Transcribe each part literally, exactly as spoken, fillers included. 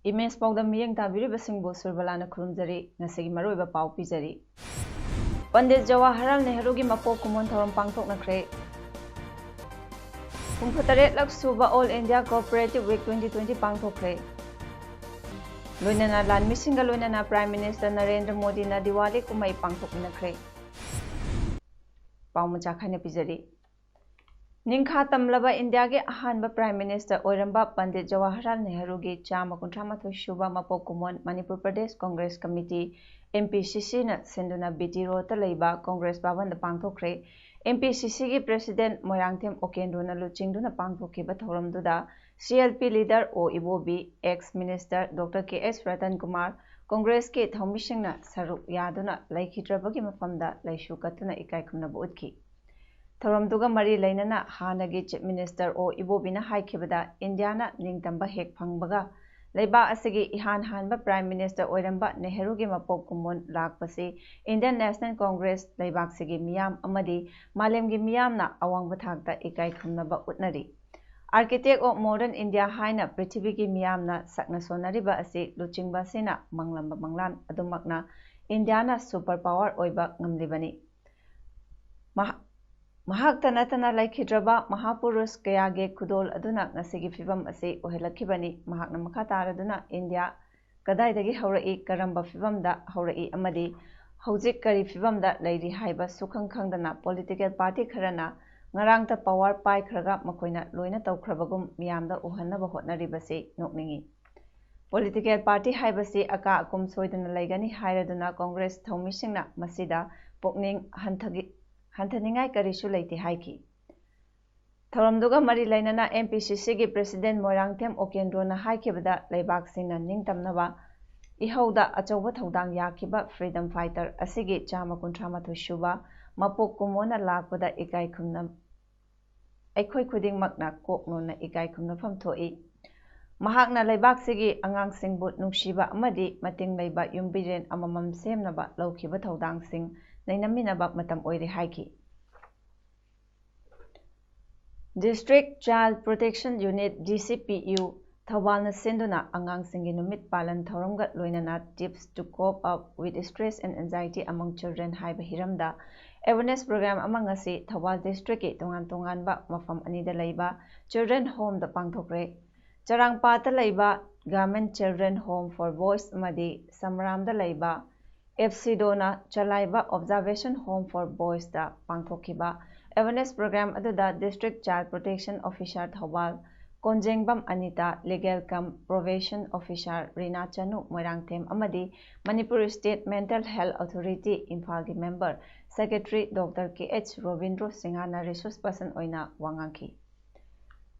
Image ꯄꯥꯎꯗꯝ ꯃꯤꯠꯌꯦꯡ ꯇꯥꯕꯤꯔꯤꯕꯁꯤꯡꯕꯨ ꯁꯨꯔꯕꯂꯥꯅ ꯈꯨꯔꯨꯝꯖꯔꯤ꯫ ꯉꯁꯤꯒꯤ ꯃꯔꯨꯑꯣꯏꯕ ꯄꯥꯎ ꯄꯤꯖꯔꯤ꯫ ꯄꯟꯗꯤꯠ ꯖꯋꯥꯍꯔꯂꯥꯜ ꯅꯦꯍꯔꯨꯒꯤ ꯃꯄꯣꯛ ꯀꯨꯝꯑꯣꯟ ꯊꯧꯔꯝ ꯄꯥꯡꯊꯣꯛꯅꯈ꯭ꯔꯦ꯫ ꯍꯨꯝꯐꯨꯇꯔꯦꯠꯂꯛ ꯁꯨꯕ All India Cooperative Week twenty twenty ꯄꯥꯡꯊꯣꯛꯈ꯭ꯔꯦ꯫ ꯂꯣꯏꯅꯅ ꯂꯥꯟꯃꯤꯁꯤꯡꯒ ꯂꯣꯏꯅꯅ Prime Minister ꯅꯔꯦꯟꯗ꯭ꯔ ꯃꯣꯗꯤꯅ ꯗꯤꯋꯥꯂꯤ ꯀꯨꯝꯍꯩ ꯄꯥꯡꯊꯣꯛꯃꯤꯟꯅꯈ꯭ꯔꯦ꯫ ꯄꯥꯎ ꯃꯆꯥ ꯈꯥꯏꯅ ꯄꯤꯖꯔꯤ꯫ ꯅꯤꯡꯈꯥ ꯇꯝꯂꯕ ꯏꯟꯗꯤꯌꯥꯒꯤ ꯑꯍꯥꯟꯕ Prime Minister ꯑꯣꯏꯔꯝꯕ ꯄꯟꯗꯤꯠ ꯖꯋꯥꯍꯔꯂꯥꯜ ꯅꯦꯍꯔꯨꯒꯤ ꯆꯥꯝꯃ ꯀꯨꯟꯊ꯭ꯔꯥ ꯃꯥꯊꯣꯏ ꯁꯨꯕ ꯃꯄꯣꯛ ꯀꯨꯝꯑꯣꯟ Manipur Pradesh Congress committee, M P C C ꯅ ꯁꯤꯟꯗꯨꯅ B T ꯔꯣꯗꯇ ꯂꯩꯕ Congress ꯚꯕꯟꯗ ꯄꯥꯡꯊꯣꯛꯈ꯭ꯔꯦ꯫ M P C C ꯒꯤ President ꯃꯣꯏꯔꯥꯡꯊꯦꯝ ꯑꯣꯀꯦꯟꯗ꯭ꯔꯣꯅ ꯂꯨꯆꯤꯡꯗꯨꯅ ꯄꯥꯡꯊꯣꯛꯈꯤꯕ ꯊꯧꯔꯝꯗꯨꯗ C L P leader ꯑꯣ ꯏꯕꯣꯕꯤ, ex Minister Doctor K S Ratan Kumar, ꯀꯣꯡꯒ꯭ꯔꯦꯁꯀꯤ ꯊꯧꯃꯤꯁꯤꯡꯅ ꯁꯔꯨꯛ ꯌꯥꯗꯨꯅ ꯂꯩꯈꯤꯗ꯭ꯔꯕꯒꯤ ꯃꯐꯝꯗ ꯂꯩꯁꯨ ꯀꯠꯇꯨꯅ ꯏꯀꯥꯏ ꯈꯨꯝꯅꯕ ꯎꯠꯈꯤ꯫ ꯊꯧꯔꯝꯗꯨꯒ ꯃꯔꯤ ꯂꯩꯅꯅ ꯍꯥꯟꯅꯒꯤ Chief Minister ꯑꯣ ꯏꯕꯣꯕꯤꯅ ꯍꯥꯏꯈꯤꯕꯗ, ꯏꯟꯗꯤꯌꯥꯅ ꯅꯤꯡꯇꯝꯕ ꯍꯦꯛ ꯐꯪꯕꯒ ꯂꯩꯕꯥꯛ ꯑꯁꯤꯒꯤ ꯏꯍꯥꯟ ꯍꯥꯟꯕ Prime Minister ꯑꯣꯏꯔꯝꯕ ꯅꯦꯍꯔꯨꯒꯤ ꯃꯄꯣꯛ ꯀꯨꯝꯑꯣꯟ ꯂꯥꯛꯄꯁꯤ Indian National Congress ꯂꯩꯕꯥꯛꯁꯤꯒꯤ ꯃꯤꯌꯥꯝ ꯑꯃꯗꯤ ꯃꯥꯂꯦꯝꯒꯤ ꯃꯤꯌꯥꯝꯅ ꯑꯋꯥꯡꯕ ꯊꯥꯛꯇ ꯏꯀꯥꯏ ꯈꯨꯝꯅꯕ ꯎꯠꯅꯔꯤ꯫ Architect of Modern India ꯍꯥꯏꯅ ꯄ꯭ꯔꯤꯊꯤꯕꯤꯒꯤ ꯃꯤꯌꯥꯝꯅ ꯁꯛꯅ ꯁꯣꯟꯅꯔꯤꯕ ꯑꯁꯤ ꯂꯨꯆꯤꯡꯕ ꯑꯁꯤꯅ ꯃꯪꯂꯝꯕ ꯃꯪꯂꯥꯟ ꯑꯗꯨꯃꯛꯅ ꯏꯟꯗꯤꯌꯥꯅ super power ꯑꯣꯏꯕ ꯉꯝꯂꯤꯕꯅꯤ꯫ ꯃꯍꯥ-, ꯃꯍꯥꯛꯇ ꯅꯠꯇꯅ ꯂꯩꯈꯤꯗ꯭ꯔꯕ ꯃꯍꯥꯄꯨꯔꯨꯁ ꯀꯌꯥꯒꯤ ꯈꯨꯗꯣꯜ ꯑꯗꯨꯅ ꯉꯁꯤꯒꯤ ꯐꯤꯕꯝ ꯑꯁꯤ ꯑꯣꯏꯍꯜꯂꯛꯈꯤꯕꯅꯤ꯫ ꯃꯍꯥꯛꯅ ꯃꯈꯥ ꯇꯥꯔꯗꯨꯅ ꯏꯟꯗꯤꯌꯥ ꯀꯗꯥꯏꯗꯒꯤ ꯍꯧꯔꯛꯏ, ꯀꯔꯝꯕ ꯐꯤꯕꯝꯗ ꯍꯧꯔꯛꯏ ꯑꯃꯗꯤ ꯍꯧꯖꯤꯛ ꯀꯔꯤ ꯐꯤꯕꯝꯗ ꯂꯩꯔꯤ ꯍꯥꯏꯕ ꯁꯨꯈꯪ ꯈꯪꯗꯅ political party ꯈꯔꯅ ꯉꯔꯥꯡꯇ power ꯄꯥꯏꯈ꯭ꯔꯒ ꯃꯈꯣꯏꯅ ꯂꯣꯏꯅ ꯇꯧꯈ꯭ꯔꯕꯒꯨꯝ ꯃꯤꯌꯥꯝꯗ ꯎꯍꯟꯅꯕ ꯍꯣꯠꯅꯔꯤꯕꯁꯤ ꯅꯣꯛꯅꯤꯡꯏ꯫ Political party ꯍꯥꯏꯕꯁꯤ ꯑꯀꯥ ꯑꯀꯨꯝ ꯁꯣꯏꯗꯅ ꯂꯩꯒꯅꯤ ꯍꯥꯏꯔꯗꯨꯅ ꯀꯣꯡꯒ꯭ꯔꯦꯁ ꯊꯧꯃꯤꯁꯤꯡꯅ ꯃꯁꯤꯗ ꯄꯨꯛꯅꯤꯡ ꯍꯟꯊꯒꯤ-, ꯍꯟꯊꯅꯤꯡꯉꯥꯏ ꯀꯔꯤꯁꯨ ꯂꯩꯇꯦ ꯍꯥꯏꯈꯤ꯫ ꯊꯧꯔꯝꯗꯨꯒ ꯃꯔꯤ ꯂꯩꯅꯅ M P C Cꯒꯤ President Moirangthem ꯑꯣꯀꯦꯟꯗ꯭ꯔꯣꯅ ꯍꯥꯏꯈꯤꯕꯗ, ꯂꯩꯕꯥꯛꯁꯤꯡꯅ ꯅꯤꯡꯇꯝꯅꯕ ꯏꯍꯧꯗ ꯑꯆꯧꯕ ꯊꯧꯗꯥꯡ ꯌꯥꯈꯤꯕ Freedom Fighter ꯑꯁꯤꯒꯤ ꯆꯥꯝꯃ ꯀꯨꯟꯊ꯭ꯔꯥ ꯃꯥꯊꯣꯏ ꯁꯨꯕ ꯃꯄꯣꯛ ꯀꯨꯝꯑꯣꯟꯅ ꯂꯥꯛꯄꯗ ꯏꯀꯥꯏ ꯈꯨꯝꯅ ꯑꯩꯈꯣꯏ ꯈꯨꯗꯤꯡꯃꯛꯅ ꯀꯣꯛ ꯅꯣꯟꯅ ꯏꯀꯥꯏ ꯈꯨꯝꯅꯐꯝ ꯊꯣꯛꯏ꯫ ꯃꯍꯥꯛꯅ ꯂꯩꯕꯥꯛꯁꯤꯒꯤ ꯑꯉꯥꯡꯁꯤꯡꯕꯨ ꯅꯨꯡꯁꯤꯕ ꯑꯃꯗꯤ ꯃꯇꯤꯡ ꯂꯩꯕ ꯌꯨꯝꯕꯤꯔꯦꯟ ꯑꯃꯃꯝ ꯁꯦꯝꯅꯕ ꯂꯧꯈꯤꯕ ꯊꯧꯗꯥꯡꯁꯤꯡ ꯅꯩꯅꯃꯤꯟꯅꯕ ꯃꯇꯝ ꯑꯣꯏꯔꯦ ꯍꯥꯏꯈꯤ꯫ District Child Protection Unit, D C P U, ꯊꯧꯕꯥꯜꯅ ꯁꯤꯟꯗꯨꯅ ꯑꯉꯥꯡꯁꯤꯡꯒꯤ ꯅꯨꯃꯤꯠ ꯄꯥꯂꯟ ꯊꯧꯔꯝꯒ ꯂꯣꯏꯅꯅ Tips to Cope Up with Stress and Anxiety Among Children ꯍꯥꯏꯕ ꯍꯤꯔꯝꯗ awareness program ꯑꯃ ꯉꯁꯤ ꯊꯧꯕꯥꯜ districtꯀꯤ ꯇꯣꯉꯥꯟ ꯇꯣꯉꯥꯟꯕ ꯃꯐꯝ ꯑꯅꯤꯗ ꯂꯩꯕ children homeꯗ ꯄꯥꯡꯊꯣꯛꯈ꯭ꯔꯦ꯫ ꯆꯔꯥꯡꯄꯥꯠꯇ ꯂꯩꯕ Government Children Home for Boys ꯑꯃꯗꯤ ꯁꯃꯔꯥꯝꯗ ꯂꯩꯕ ꯑꯦꯞꯁꯤꯗꯣꯅ ꯆꯂꯥꯏꯕ Observation Home for Boysꯇ ꯄꯥꯡꯊꯣꯛꯈꯤꯕ awareness program ꯑꯗꯨꯗ District Child Protection Officer Thoubal, ꯀꯣꯟꯖꯦꯡꯕꯝ Anita, Legal cum Probation Officer ꯔꯤꯅꯥ ꯆꯅꯨ ꯃꯣꯏꯔꯥꯡꯊꯦꯝ ꯑꯃꯗꯤ Manipur State Mental Health Authority ꯏꯝꯐꯥꯜꯒꯤ member secretary Doctor K H Robindro ꯁꯤꯡꯍꯅ resource person ꯑꯣꯏꯅ ꯋꯥ ꯉꯥꯡꯈꯤ꯫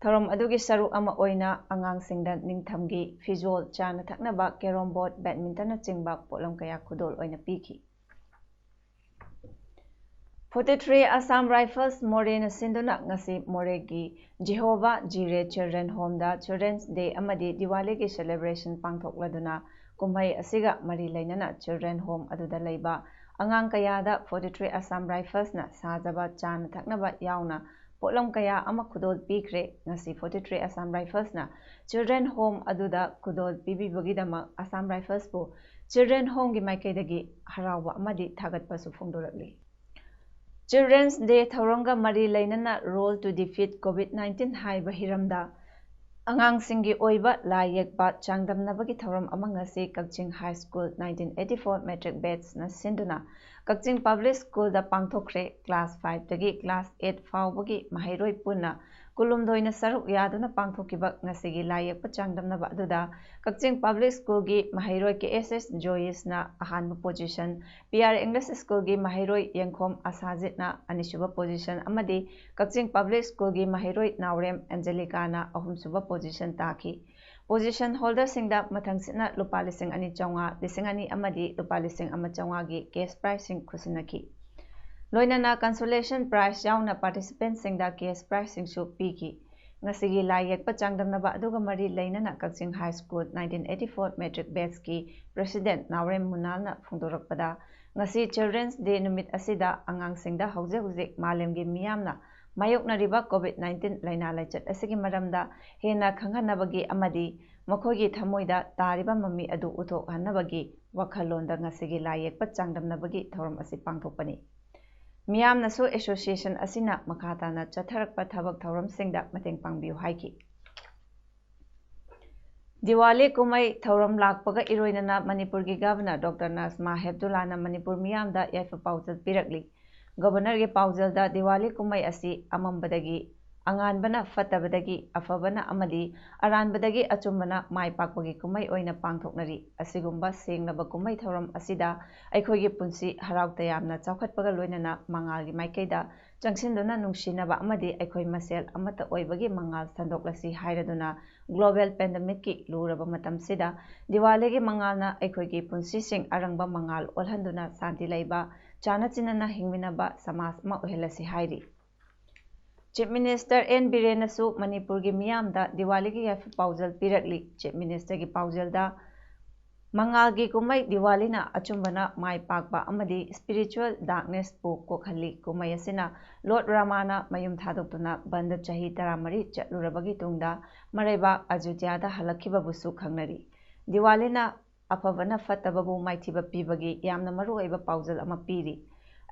ꯊꯧꯔꯝ ꯑꯗꯨꯒꯤ ꯁꯔꯨꯛ ꯑꯃ ꯑꯣꯏꯅ ꯑꯉꯥꯡꯁꯤꯡꯗ ꯅꯤꯡꯊꯝꯒꯤ ꯐꯤꯖꯣꯜ, ꯆꯥꯅ ꯊꯛꯅꯕ, carrom board, badmintonꯅꯆꯤꯡꯕ ꯄꯣꯠꯂꯝ ꯀꯌꯥ ꯈꯨꯗꯣꯜ ꯑꯣꯏꯅ ꯄꯤꯈꯤ꯫ Forty three Assam Rifles ꯃꯣꯔꯦꯅ ꯁꯤꯟꯗꯨꯅ ꯉꯁꯤ ꯃꯣꯔꯦꯒꯤ ꯖꯤꯍꯣꯕꯥ ꯖꯤꯔꯦ Children Homeꯗ Children's Day ꯑꯃꯗꯤ ꯗꯤꯋꯥꯂꯤꯒꯤ celebration ꯄꯥꯡꯊꯣꯛꯂꯗꯨꯅ ꯀꯨꯝꯍꯩ ꯑꯁꯤꯒ ꯃꯔꯤ ꯂꯩꯅꯅ Children Home ꯑꯗꯨꯗ ꯂꯩꯕ ꯑꯉꯥꯡ ꯀꯌꯥꯗ Forty three Assam Riflesꯅ ꯁꯥꯖꯕ ꯆꯥꯅ ꯊꯛꯅꯕ ꯌꯥꯎꯅ ꯄꯣꯠꯂꯝ ꯀꯌꯥ ꯑꯃ ꯈꯨꯗꯣꯜ ꯄꯤꯈ꯭ꯔꯦ꯫ ꯉꯁꯤ Forty three Assam Riflesꯅ Children Home ꯑꯗꯨꯗ ꯈꯨꯗꯣꯜ ꯄꯤꯕꯤꯕꯒꯤꯗꯃꯛ Assam Riflesꯄꯨ Children Homeꯒꯤ ꯃꯥꯏꯀꯩꯗꯒꯤ ꯍꯔꯥꯎꯕ ꯑꯃꯗꯤ ꯊꯥꯒꯠꯄꯁꯨ ꯐꯣꯡꯗꯣꯔꯛꯂꯤ꯫ Children's Day ꯊꯧꯔꯝꯒ ꯃꯔꯤ ꯂꯩꯅꯅ Role to Defeat Covid nineteen ꯍꯥꯏꯕ ꯍꯤꯔꯝꯗ ꯑꯉꯥꯡꯁꯤꯡꯒꯤ ꯑꯣꯏꯕ ꯂꯥꯏ ꯌꯦꯛꯄ ꯆꯥꯡꯗꯝꯅꯕꯒꯤ ꯊꯧꯔꯝ ꯑꯃ ꯉꯁꯤ ꯀꯛꯆꯤꯡ High School nineteen eighty four matric batchꯅ ꯁꯤꯟꯗꯨꯅ ꯀꯛꯆꯤꯡ Public Schoolꯗ ꯄꯥꯡꯊꯣꯛꯈ꯭ꯔꯦ꯫ Class fiveꯇꯒꯤ class eight ꯐꯥꯎꯕꯒꯤ ꯃꯍꯩꯔꯣꯏ ꯄꯨꯟꯅ ꯀꯨꯟꯍꯨꯝꯗꯣꯏꯅ ꯁꯔꯨꯛ ꯌꯥꯗꯨꯅ ꯄꯥꯡꯊꯣꯛꯈꯤꯕ ꯉꯁꯤꯒꯤ ꯂꯥꯏ ꯌꯦꯛꯄ ꯆꯥꯡꯗꯝꯅꯕ ꯑꯗꯨꯗ ꯀꯛꯆꯤꯡ ꯄꯕ꯭ꯂꯤꯛ ꯁ꯭ꯀꯨꯜꯒꯤ ꯃꯍꯩꯔꯣꯏ ꯀꯦ ꯑꯦꯁ ꯑꯦꯁ ꯖꯣꯌꯤꯁꯅ ꯑꯍꯥꯟꯕ ꯄꯣꯖꯤꯁꯟ, ꯄꯤ ꯑꯥꯔ ꯏꯪꯂꯤꯁ ꯁ꯭ꯀꯨꯜꯒꯤ ꯃꯍꯩꯔꯣꯏ ꯌꯦꯡꯈꯣꯝ ꯑꯁꯥꯖꯤꯠꯅ ꯑꯅꯤꯁꯨꯕ ꯄꯣꯖꯤꯁꯟ ꯑꯃꯗꯤ ꯀꯛꯆꯤꯡ ꯄꯕ꯭ꯂꯤꯛ ꯁ꯭ꯀꯨꯜꯒꯤ ꯃꯍꯩꯔꯣꯏ ꯅꯥꯎꯔꯦꯝ ꯑꯦꯟꯖꯦꯂꯤꯀꯥꯅ ꯑꯍꯨꯝꯁꯨꯕ ꯄꯣꯖꯤꯁꯟ ꯇꯥꯈꯤ꯫ ꯄꯣꯖꯤꯁꯟ ꯍꯣꯜꯗꯔꯁꯤꯡꯗ ꯃꯊꯪꯁꯤꯠꯅ ꯂꯨꯄꯥ ꯂꯤꯁꯤꯡ ꯑꯅꯤ ꯆꯥꯝꯃꯉꯥ, ꯂꯤꯁꯤꯡ ꯑꯅꯤ ꯑꯃꯗꯤ ꯂꯨꯄꯥ ꯂꯤꯁꯤꯡ ꯑꯃ ꯆꯥꯝꯃꯉꯥꯒꯤ ꯀꯦꯁ ꯄ꯭ꯔꯥꯏꯖꯁꯤꯡ ꯈꯨꯠꯁꯤꯟꯅꯈꯤ꯫ ꯂꯣꯏꯅꯅ ꯀꯟꯁꯣꯂꯦꯁꯟ ꯄ꯭ꯔꯥꯏꯖ ꯌꯥꯎꯅ ꯄꯥꯔꯇꯤꯁꯤꯄꯦꯟꯠꯁꯤꯡꯗ ꯀꯦꯁ ꯄ꯭ꯔꯥꯏꯖꯁꯤꯡꯁꯨ ꯄꯤꯈꯤ꯫ ꯉꯁꯤꯒꯤ ꯂꯥꯏ ꯌꯦꯛꯄ ꯆꯥꯡꯗꯝꯅꯕ ꯑꯗꯨꯒ ꯃꯔꯤ ꯂꯩꯅꯅ Kakching high school nineteen eighty-four matric ꯕꯦꯠꯁꯀꯤ ꯄ꯭ꯔꯦꯁꯤꯗꯦꯟꯠ ꯅꯥꯎꯔꯦꯝ ꯃꯨꯅꯥꯜꯅ ꯐꯣꯡꯗꯣꯔꯛꯄꯗ, ꯉꯁꯤ ꯆꯤꯜꯗ꯭ꯔꯦꯟꯁ ꯗꯦ ꯅꯨꯃꯤꯠ ꯑꯁꯤꯗ ꯑꯉꯥꯡꯁꯤꯡꯗ ꯍꯧꯖꯤꯛ ꯍꯧꯖꯤꯛ ꯃꯥꯂꯦꯝꯒꯤ ꯃꯤꯌꯥꯝꯅ ꯃꯥꯌꯣꯛꯅꯔꯤꯕ ꯀꯣꯚꯤꯗ nineteen ꯂꯥꯏꯅꯥ ꯂꯥꯏꯆꯠ ꯑꯁꯤꯒꯤ ꯃꯔꯝꯗ ꯍꯦꯟꯅ ꯈꯪꯍꯟꯅꯕꯒꯤ ꯑꯃꯗꯤ ꯃꯈꯣꯏꯒꯤ ꯊꯃꯣꯏꯗ ꯇꯥꯔꯤꯕ ꯃꯃꯤ ꯑꯗꯨ ꯎꯠꯊꯣꯛꯍꯟꯅꯕꯒꯤ ꯋꯥꯈꯜꯂꯣꯟꯗ ꯉꯁꯤꯒꯤ ꯂꯥꯏ ꯌꯦꯛꯄ ꯆꯥꯡꯗꯝꯅꯕꯒꯤ ꯊꯧꯔꯝ ꯑꯁꯤ ꯄꯥꯡꯊꯣꯛꯄꯅꯤ꯫ ꯃꯤꯌꯥꯝꯅꯁꯨ ꯑꯦꯁꯣꯁꯤꯌꯦꯁꯟ ꯑꯁꯤꯅ ꯃꯈꯥ ꯇꯥꯅ ꯆꯠꯊꯔꯛꯄ ꯊꯕꯛ ꯊꯧꯔꯝꯁꯤꯡꯗ ꯃꯇꯦꯡ ꯄꯥꯡꯕꯤꯌꯨ ꯍꯥꯏꯈꯤ꯫ ꯗꯤꯋꯥꯂꯤ ꯀꯨꯝꯍꯩ ꯊꯧꯔꯝ ꯂꯥꯛꯄꯒ ꯏꯔꯣꯏꯅꯅ ꯃꯅꯤꯄꯨꯔꯒꯤ ꯒꯚꯔꯅꯔ ꯗꯣꯛꯇꯔ ꯅꯖꯃꯥ ꯍꯦꯞꯇꯨꯂꯥꯅ ꯃꯅꯤꯄꯨꯔ ꯃꯤꯌꯥꯝꯗ ꯌꯥꯏꯐ ꯄꯥꯎꯖꯦꯜ ꯄꯤꯔꯛꯂꯤ꯫ ꯒꯚꯔꯅꯔꯒꯤ ꯄꯥꯎꯖꯦꯜꯗ ꯗꯤꯋꯥꯂꯤ ꯀꯨꯝꯍꯩ ꯑꯁꯤ ꯑꯃꯝꯕꯗꯒꯤ ꯑꯉꯥꯟꯕꯅ, ꯐꯠꯇꯕꯗꯒꯤ ꯑꯐꯕꯅ ꯑꯃꯗꯤ ꯑꯔꯥꯟꯕꯗꯒꯤ ꯑꯆꯨꯝꯕꯅ ꯃꯥꯏ ꯄꯥꯛꯄꯒꯤ ꯀꯨꯝꯍꯩ ꯑꯣꯏꯅ ꯄꯥꯡꯊꯣꯛꯅꯔꯤ꯫ ꯑꯁꯤꯒꯨꯝꯕ ꯁꯦꯡꯂꯕ ꯀꯨꯝꯍꯩ ꯊꯧꯔꯝ ꯑꯁꯤꯗ ꯑꯩꯈꯣꯏꯒꯤ ꯄꯨꯟꯁꯤ ꯍꯔꯥꯎ ꯇꯌꯥꯝꯅ ꯆꯥꯎꯈꯠꯄꯒ ꯂꯣꯏꯅꯅ ꯃꯉꯥꯜꯒꯤ ꯃꯥꯏꯀꯩꯗ ꯆꯪꯁꯤꯟꯗꯨꯅ ꯅꯨꯡꯁꯤꯅꯕ ꯑꯃꯗꯤ ꯑꯩꯈꯣꯏ ꯃꯁꯦꯜ ꯑꯃꯠꯇ ꯑꯣꯏꯕꯒꯤ ꯃꯉꯥꯜ ꯁꯟꯗꯣꯛꯂꯁꯤ ꯍꯥꯏꯔꯗꯨꯅ, ꯒ꯭ꯂꯣꯕꯦꯜ ꯄꯦꯟꯗꯦꯃꯤꯛꯀꯤ ꯂꯨꯔꯕ ꯃꯇꯝꯁꯤꯗ ꯗꯤꯋꯥꯂꯤꯒꯤ ꯃꯉꯥꯜꯅ ꯑꯩꯈꯣꯏꯒꯤ ꯄꯨꯟꯁꯤꯁꯤꯡ ꯑꯔꯪꯕ ꯃꯉꯥꯜ ꯑꯣꯜꯍꯟꯗꯨꯅ ꯁꯥꯟꯇꯤ ꯂꯩꯕ, ꯆꯥꯅ ꯆꯤꯟꯅꯅ ꯍꯤꯡꯃꯤꯟꯅꯕ ꯁꯃꯥꯖ ꯑꯃ ꯑꯣꯏꯍꯜꯂꯁꯤ ꯍꯥꯏꯔꯤ꯫ ꯆꯤꯐ ꯃꯤꯅꯤꯁꯇꯔ ꯑꯦꯟ ꯕꯤꯔꯦꯟꯅꯁꯨ ꯃꯅꯤꯄꯨꯔꯒꯤ ꯃꯤꯌꯥꯝꯗ ꯗꯤꯋꯥꯂꯤꯒꯤ ꯌꯥꯏꯐ ꯄꯥꯎꯖꯦꯜ ꯄꯤꯔꯛꯂꯤ꯫ ꯆꯤꯐ ꯃꯤꯅꯤꯁꯇꯔꯒꯤ ꯄꯥꯎꯖꯦꯜꯗ, ꯃꯉꯥꯜꯒꯤ ꯀꯨꯝꯍꯩ ꯗꯤꯋꯥꯂꯤꯅ ꯑꯆꯨꯝꯕꯅ ꯃꯥꯏ ꯄꯥꯛꯄ ꯑꯃꯗꯤ ꯁ꯭ꯄꯤꯔꯤꯆꯨꯋꯦꯜ ꯗꯥꯔꯛꯅꯦꯁꯄꯨ ꯀꯣꯛꯍꯜꯂꯤ꯫ ꯀꯨꯝꯍꯩ ꯑꯁꯤꯅ ꯂꯣꯔꯗ ꯔꯥꯃꯥꯅ ꯃꯌꯨꯝ ꯊꯥꯗꯣꯛꯇꯨꯅ ꯕꯟꯗ ꯆꯍꯤ ꯇꯔꯥꯃꯔꯤ ꯆꯠꯂꯨꯔꯕꯒꯤ ꯇꯨꯡꯗ ꯃꯔꯩꯕꯥꯛ ꯑꯌꯨꯙ꯭ꯌꯥꯗ ꯍꯜꯂꯛꯈꯤꯕꯕꯨꯁꯨ ꯈꯪꯅꯔꯤ꯫ ꯗꯤꯋꯥꯂꯤꯅ ꯑꯐꯕꯅ ꯐꯠꯇꯕꯕꯨ ꯃꯥꯏꯊꯤꯕ ꯄꯤꯕꯒꯤ ꯌꯥꯝꯅ ꯃꯔꯨꯑꯣꯏꯕ ꯄꯥꯎꯖꯦꯜ ꯑꯃ ꯄꯤꯔꯤ꯫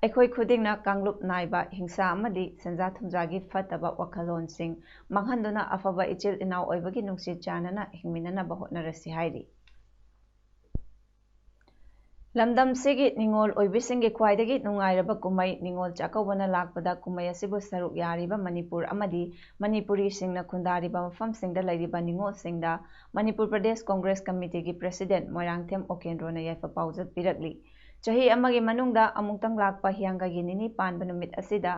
ꯑꯩꯈꯣꯏ ꯈꯨꯗꯤꯡꯅ ꯀꯥꯡꯂꯨꯞ ꯅꯥꯏꯕ ꯍꯤꯡꯁꯥ ꯑꯃꯗꯤ ꯁꯦꯟꯖꯥ ꯊꯨꯝꯖꯥꯒꯤ ꯐꯠꯇꯕ ꯋꯥꯈꯜꯂꯣꯟꯁꯤꯡ ꯃꯥꯡꯍꯟꯗꯨꯅ ꯑꯐꯕ ꯏꯆꯤꯜ ꯏꯅꯥꯎ ꯑꯣꯏꯕꯒꯤ ꯅꯨꯡꯁꯤ ꯆꯥꯟꯅꯅ ꯍꯤꯡꯃꯤꯟꯅꯅꯕ ꯍꯣꯠꯅꯔꯁꯤ ꯍꯥꯏꯔꯤ꯫ ꯂꯝꯗꯝꯁꯤꯒꯤ ꯅꯤꯉꯣꯜ ꯑꯣꯏꯕꯤꯁꯤꯡꯒꯤ ꯈ꯭ꯋꯥꯏꯗꯒꯤ ꯅꯨꯡꯉꯥꯏꯔꯕ ꯀꯨꯝꯍꯩ ꯅꯤꯉꯣꯜ ꯆꯥꯛꯀꯧꯕꯅ ꯂꯥꯛꯄꯗ ꯀꯨꯝꯍꯩ ꯑꯁꯤꯕꯨ ꯁꯔꯨꯛ ꯌꯥꯔꯤꯕ ꯃꯅꯤꯄꯨꯔ ꯑꯃꯗꯤ ꯃꯅꯤꯄꯨꯔꯤꯁꯤꯡꯅ ꯈꯨꯟꯗꯥꯔꯤꯕ ꯃꯐꯝꯁꯤꯡꯗ ꯂꯩꯔꯤꯕ ꯅꯤꯉꯣꯜꯁꯤꯡꯗ ꯃꯅꯤꯄꯨꯔ ꯄ꯭ꯔꯗꯦꯁ ꯀꯣꯡꯒ꯭ꯔꯦꯁ ꯀꯃꯤꯇꯤꯒꯤ ꯄ꯭ꯔꯦꯁꯤꯗꯦꯟꯠ ꯃꯣꯏꯔꯥꯡꯊꯦꯝ ꯎꯀꯦꯟꯗ꯭ꯔꯣꯅ ꯌꯥꯏꯐ ꯄꯥꯎꯖꯦꯜ ꯄꯤꯔꯛꯂꯤ꯫ ꯆꯍꯤ ꯑꯃꯒꯤ ꯃꯅꯨꯡꯗ ꯑꯃꯨꯛꯇꯪ ꯂꯥꯛꯄ ꯍꯤꯌꯥꯡꯒꯩꯒꯤ ꯅꯤꯅꯤ ꯄꯥꯟꯕ ꯅꯨꯃꯤꯠ ꯑꯁꯤꯗ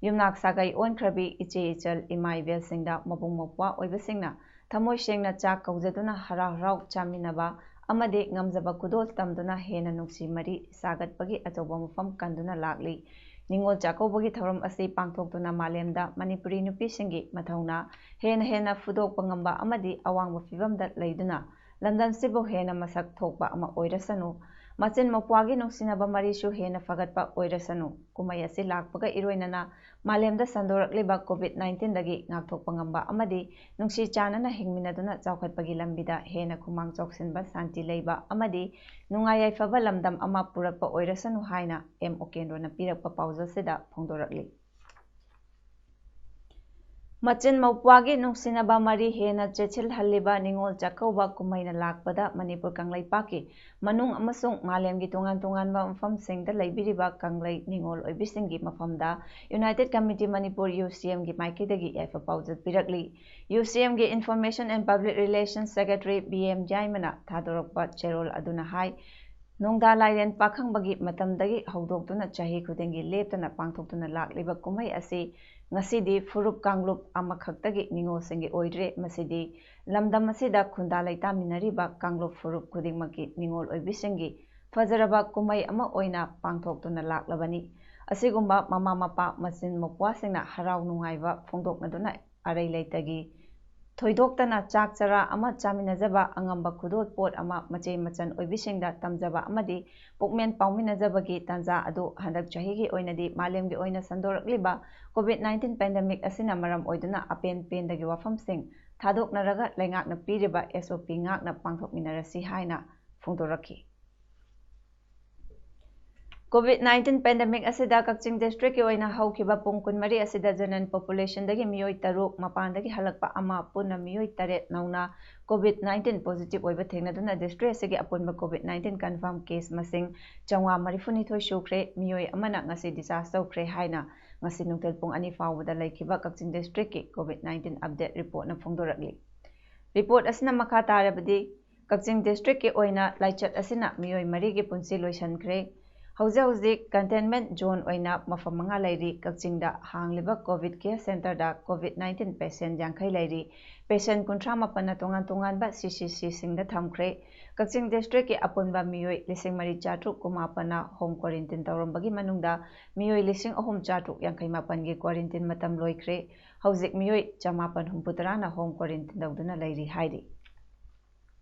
ꯌꯨꯝꯅꯥꯛ ꯁꯥꯒꯩ ꯑꯣꯟꯈ꯭ꯔꯕꯤ ꯏꯆꯦ ꯏꯆꯜ ꯏꯃꯥ ꯏꯕꯦꯜꯁꯤꯡꯗ ꯃꯕꯨꯡ ꯃꯧꯄ꯭ꯋꯥ ꯑꯣꯏꯕꯁꯤꯡꯅ ꯊꯃꯣꯏ ꯁꯦꯡꯅ ꯆꯥꯛ ꯀꯧꯖꯗꯨꯅ ꯍꯔꯥꯎ ꯍꯔꯥꯎ ꯆꯥꯃꯤꯟꯅꯕ ꯑꯃꯗꯤ ꯉꯝꯖꯕ ꯈꯨꯗꯣꯜ ꯇꯝꯗꯨꯅ ꯍꯦꯟꯅ ꯅꯨꯡꯁꯤ ꯃꯔꯤ ꯁꯥꯒꯠꯄꯒꯤ ꯑꯆꯧꯕ ꯃꯐꯝ ꯀꯟꯗꯨꯅ ꯂꯥꯛꯂꯤ꯫ ꯅꯤꯉꯣꯜ ꯆꯥꯛꯀꯧꯕꯒꯤ ꯊꯧꯔꯝ ꯑꯁꯤ ꯄꯥꯡꯊꯣꯛꯇꯨꯅ ꯃꯥꯂꯦꯝꯗ ꯃꯅꯤꯄꯨꯔꯤ ꯅꯨꯄꯤꯁꯤꯡꯒꯤ ꯃꯊꯧꯅꯥ ꯍꯦꯟꯅ ꯍꯦꯟꯅ ꯐꯨꯗꯣꯛꯄ ꯉꯝꯕ ꯑꯃꯗꯤ ꯑꯋꯥꯡꯕ ꯐꯤꯚꯝꯗ ꯂꯩꯗꯨꯅ ꯂꯝꯗꯝꯁꯤꯕꯨ ꯍꯦꯟꯅ ꯃꯁꯛ ꯊꯣꯛꯄ ꯑꯃ ꯑꯣꯏꯔꯁꯅꯨ, ꯃꯆꯤꯟ ꯃꯧꯄ꯭ꯋꯥꯒꯤ ꯅꯨꯡꯁꯤꯅꯕ ꯃꯔꯤꯁꯨ ꯍꯦꯟꯅ ꯐꯒꯠꯄ ꯑꯣꯏꯔꯁꯅꯨ꯫ ꯀꯨꯝꯍꯩ ꯑꯁꯤ ꯂꯥꯛꯄꯒ ꯏꯔꯣꯏꯅꯅ ꯃꯥꯂꯦꯝꯗ ꯁꯟꯗꯣꯔꯛꯂꯤꯕ ꯀꯣꯚꯤꯗ ꯅꯥꯏꯟꯇꯤꯟꯗꯒꯤ ꯉꯥꯛꯊꯣꯛꯄ ꯉꯝꯕ ꯑꯃꯗꯤ ꯅꯨꯡꯁꯤ ꯆꯥꯟꯅꯅ ꯍꯤꯡꯃꯤꯟꯅꯗꯨꯅ ꯆꯥꯎꯈꯠꯄꯒꯤ ꯂꯝꯕꯤꯗ ꯍꯦꯟꯅ ꯈꯨꯃꯥꯡ ꯆꯥꯎꯁꯤꯟꯕ, ꯁꯥꯟꯇꯤ ꯂꯩꯕ ꯑꯃꯗꯤ ꯅꯨꯡꯉꯥꯏ ꯌꯥꯏꯐꯕ ꯂꯝꯗꯝ ꯑꯃ ꯄꯨꯔꯛꯄ ꯑꯣꯏꯔꯁꯅꯨ ꯍꯥꯏꯅ ꯑꯦꯝ ꯎꯀꯦꯟꯗ꯭ꯔꯣꯅ ꯄꯤꯔꯛꯄ ꯄꯥꯎꯖꯦꯜꯁꯤꯗ ꯐꯣꯡꯗꯣꯔꯛꯂꯤ꯫ ꯃꯆꯤꯟ ꯃꯧꯄ꯭ꯋꯥꯒꯤ ꯅꯨꯡꯁꯤꯅꯕ ꯃꯔꯤ ꯍꯦꯟꯅ ꯆꯦꯠꯁꯤꯜꯍꯜꯂꯤꯕ ꯅꯤꯉꯣꯜ ꯆꯥꯛꯀꯧꯕ ꯀꯨꯝꯍꯩꯅ ꯂꯥꯛꯄꯗ ꯃꯅꯤꯄꯨꯔ ꯀꯪꯂꯩꯄꯥꯛꯀꯤ ꯃꯅꯨꯡ ꯑꯃꯁꯨꯡ ꯃꯥꯂꯦꯝꯒꯤ ꯇꯣꯉꯥꯟ ꯇꯣꯉꯥꯟꯕ ꯃꯐꯝꯁꯤꯡꯗ ꯂꯩꯕꯤꯔꯤꯕ ꯀꯪꯂꯩ ꯅꯤꯉꯣꯜ ꯑꯣꯏꯕꯤꯁꯤꯡꯒꯤ ꯃꯐꯝꯗ United committee Manipur, U C ꯑꯦꯝꯒꯤ ꯃꯥꯏꯀꯩꯗꯒꯤ ꯌꯥꯏꯐ ꯄꯥꯎꯖꯦꯜ ꯄꯤꯔꯛꯂꯤ꯫ ꯌꯨ ꯁꯤ ꯑꯦꯝꯒꯤ information and public relations secretary B M ꯌꯥꯏꯃꯅ ꯊꯥꯗꯣꯔꯛꯄ ꯆꯦꯔꯣꯜ ꯑꯗꯨꯅ ꯍꯥꯏ, ꯅꯣꯡꯗꯥ ꯂꯥꯏꯔꯦꯟ ꯄꯥꯈꯪꯕꯒꯤ ꯃꯇꯝꯗꯒꯤ ꯍꯧꯗꯣꯛꯇꯨꯅ ꯆꯍꯤ ꯈꯨꯗꯤꯡꯒꯤ ꯂꯦꯞꯇꯅ ꯄꯥꯡꯊꯣꯛꯇꯨꯅ ꯂꯥꯛꯂꯤꯕ ꯀꯨꯝꯍꯩ ꯑꯁꯤ ꯉꯁꯤꯗꯤ ꯐꯨꯔꯨꯞ ꯀꯥꯡꯂꯨꯞ ꯑꯃꯈꯛꯇꯒꯤ ꯅꯤꯉꯣꯜꯁꯤꯡꯒꯤ ꯑꯣꯏꯗ꯭ꯔꯦ꯫ ꯃꯁꯤꯗꯤ ꯂꯝꯗꯝ ꯑꯁꯤꯗ ꯈꯨꯟꯗꯥ ꯂꯩꯇꯥꯃꯤꯟꯅꯔꯤꯕ ꯀꯥꯡꯂꯨꯞ ꯐꯨꯔꯨꯞ ꯈꯨꯗꯤꯡꯃꯛꯀꯤ ꯅꯤꯉꯣꯜ ꯑꯣꯏꯕꯤꯁꯤꯡꯒꯤ ꯐꯖꯔꯕ ꯀꯨꯝꯍꯩ ꯑꯃ ꯑꯣꯏꯅ ꯄꯥꯡꯊꯣꯛꯇꯨꯅ ꯂꯥꯛꯂꯕꯅꯤ꯫ ꯑꯁꯤꯒꯨꯝꯕ ꯃꯃꯥ ꯃꯄꯥ, ꯃꯆꯤꯟ ꯃꯧꯄ꯭ꯋꯥꯁꯤꯡꯅ ꯍꯔꯥꯎ ꯅꯨꯡꯉꯥꯏꯕ ꯐꯣꯡꯗꯣꯛꯅꯗꯨꯅ ꯑꯔꯩ ꯂꯩꯇꯒꯤ ꯊꯣꯏꯗꯣꯛꯇꯅ ꯆꯥꯛ ꯆꯔꯥ ꯑꯃ ꯆꯥꯃꯤꯟꯅꯖꯕ, ꯑꯉꯝꯕ ꯈꯨꯗꯣꯜ ꯄꯣꯠ ꯑꯃ ꯃꯆꯦ ꯃꯆꯟ ꯑꯣꯏꯕꯤꯁꯤꯡꯗ ꯇꯝꯖꯕ ꯑꯃꯗꯤ ꯄꯨꯛꯃꯦꯟ ꯄꯥꯎꯃꯤꯟꯅꯖꯕꯒꯤ ꯇꯥꯟꯖꯥ ꯑꯗꯨ ꯍꯟꯗꯛ ꯆꯍꯤꯒꯤ ꯑꯣꯏꯅꯗꯤ ꯃꯥꯂꯦꯝꯒꯤ ꯑꯣꯏꯅ ꯁꯟꯗꯣꯔꯛꯂꯤꯕ ꯀꯣꯚꯤꯗ ꯅꯥꯏꯟꯇꯤꯟ ꯄꯦꯟꯗꯦꯃꯤꯛ ꯑꯁꯤꯅ ꯃꯔꯝ ꯑꯣꯏꯗꯨꯅ ꯑꯄꯦꯟ ꯄꯦꯟꯗꯒꯤ ꯋꯥꯐꯝꯁꯤꯡ ꯊꯥꯗꯣꯛꯅꯔꯒ ꯂꯩꯉꯥꯛꯅ ꯄꯤꯔꯤꯕ ꯑꯦꯁ ꯑꯣ ꯄꯤ ꯉꯥꯛꯅ ꯄꯥꯡꯊꯣꯛꯃꯤꯟꯅꯔꯁꯤ ꯍꯥꯏꯅ ꯐꯣꯡꯗꯣꯔꯛꯈꯤ꯫ ꯀꯣꯚꯤꯗ ꯅꯥꯏꯟꯇꯤꯟ ꯄꯦꯟꯗꯦꯃꯤꯛ ꯑꯁꯤꯗ ꯀꯛꯆꯤꯡ ꯗꯤꯁꯇ꯭ꯔꯤꯛꯀꯤ ꯑꯣꯏꯅ ꯍꯧꯈꯤꯕ ꯄꯨꯡ ꯀꯨꯟꯃꯔꯤ ꯑꯁꯤꯗ ꯖꯦꯅꯔꯦꯜ ꯄꯣꯄꯨꯂꯦꯁꯟꯗꯒꯤ ꯃꯤꯑꯣꯏ ꯇꯔꯨꯛ, ꯃꯄꯥꯟꯗꯒꯤ ꯍꯜꯂꯛꯄ ꯑꯃ, ꯄꯨꯟꯅ ꯃꯤꯑꯣꯏ ꯇꯔꯦꯠ ꯅꯧꯅ ꯀꯣꯚꯤꯗ ꯅꯥꯏꯟꯇꯤꯟ ꯄꯣꯖꯤꯇꯤꯚ ꯑꯣꯏꯕ ꯊꯦꯡꯅꯗꯨꯅ ꯗꯤꯁꯇ꯭ꯔꯤꯛ ꯑꯁꯤꯒꯤ ꯑꯄꯨꯟꯕ ꯀꯣꯚꯤꯗ ꯅꯥꯏꯟꯇꯤꯟ ꯀꯟꯐꯥꯔꯝ ꯀꯦꯁ ꯃꯁꯤꯡ ꯆꯥꯝꯃꯉꯥ ꯃꯔꯤꯐꯨꯅꯤꯊꯣꯏ ꯁꯨꯈ꯭ꯔꯦ꯫ ꯃꯤꯑꯣꯏ ꯑꯃꯅ ꯉꯁꯤ ꯗꯤꯁꯆꯥꯔꯖ ꯇꯧꯈ꯭ꯔꯦ ꯍꯥꯏꯅ ꯉꯁꯤ ꯅꯨꯡꯊꯤꯜ ꯄꯨꯡ ꯑꯅꯤ ꯐꯥꯎꯕꯗ ꯂꯩꯈꯤꯕ ꯀꯛꯆꯤꯡ ꯗꯤꯁꯇ꯭ꯔꯤꯛꯀꯤ ꯀꯣꯚꯤꯗ ꯅꯥꯏꯟꯇꯤꯟ ꯑꯞꯗꯦꯠ ꯔꯤꯄꯣꯔꯠꯅ ꯐꯣꯡꯗꯣꯔꯛꯂꯤ꯫ ꯔꯤꯄꯣꯔꯠ ꯑꯁꯤꯅ ꯃꯈꯥ ꯇꯥꯔꯕꯗꯤ, ꯀꯛꯆꯤꯡ ꯗꯤꯁꯇ꯭ꯔꯤꯛꯀꯤ ꯑꯣꯏꯅ ꯂꯥꯏꯆꯠ ꯑꯁꯤꯅ ꯃꯤꯑꯣꯏ ꯃꯔꯤꯒꯤ ꯄꯨꯟꯁꯤ ꯂꯣꯏꯁꯤꯟꯈ꯭ꯔꯦ꯫ ꯍꯧꯖꯤꯛ ꯍꯧꯖꯤꯛ ꯀꯟꯇꯦꯟꯃꯦꯟꯠ ꯖꯣꯟ ꯑꯣꯏꯅ ꯃꯐꯝ ꯃꯉꯥ ꯂꯩꯔꯤ꯫ ꯀꯛꯆꯤꯡꯗ ꯍꯥꯡꯂꯤꯕ ꯀꯣꯚꯤꯗ ꯀꯦꯌꯔ ꯁꯦꯟꯇꯔꯗ ꯀꯣꯚꯤꯗ ꯅꯥꯏꯟꯇꯤꯟ ꯄꯦꯁꯦꯟꯠ ꯌꯥꯡꯈꯩ ꯂꯩꯔꯤ꯫ ꯄꯦꯁꯦꯟꯠ ꯀꯨꯟꯊ꯭ꯔꯥ ꯃꯥꯄꯟꯅ ꯇꯣꯉꯥꯟ ꯇꯣꯉꯥꯟꯕ ꯁꯤ ꯁꯤ ꯁꯤꯁꯤꯡꯗ ꯊꯝꯈ꯭ꯔꯦ꯫ ꯀꯛꯆꯤꯡ ꯗꯤꯁꯇ꯭ꯔꯤꯛꯀꯤ ꯑꯄꯨꯟꯕ ꯃꯤꯑꯣꯏ ꯂꯤꯁꯤꯡ ꯃꯔꯤ ꯆꯥꯇ꯭ꯔꯨꯛ ꯀꯨꯟꯃꯥꯄꯟꯅ ꯍꯣꯝ ꯀ꯭ꯋꯥꯔꯦꯟꯇꯤꯟ ꯇꯧꯔꯝꯕꯒꯤ ꯃꯅꯨꯡꯗ ꯃꯤꯑꯣꯏ ꯂꯤꯁꯤꯡ ꯑꯍꯨꯝ ꯆꯥꯇ꯭ꯔꯨꯛ ꯌꯥꯡꯈꯩ ꯃꯥꯄꯟꯒꯤ ꯀ꯭ꯋꯥꯔꯦꯟꯇꯤꯟ ꯃꯇꯝ ꯂꯣꯏꯈ꯭ꯔꯦ꯫ ꯍꯧꯖꯤꯛ ꯃꯤꯑꯣꯏ ꯆꯃꯥꯄꯟ ꯍꯨꯝꯐꯨ ꯇꯔꯥꯅ ꯍꯣꯝ ꯀ꯭ꯋꯥꯔꯦꯟꯇꯤꯟ ꯇꯧꯗꯨꯅ ꯂꯩꯔꯤ ꯍꯥꯏꯔꯤ꯫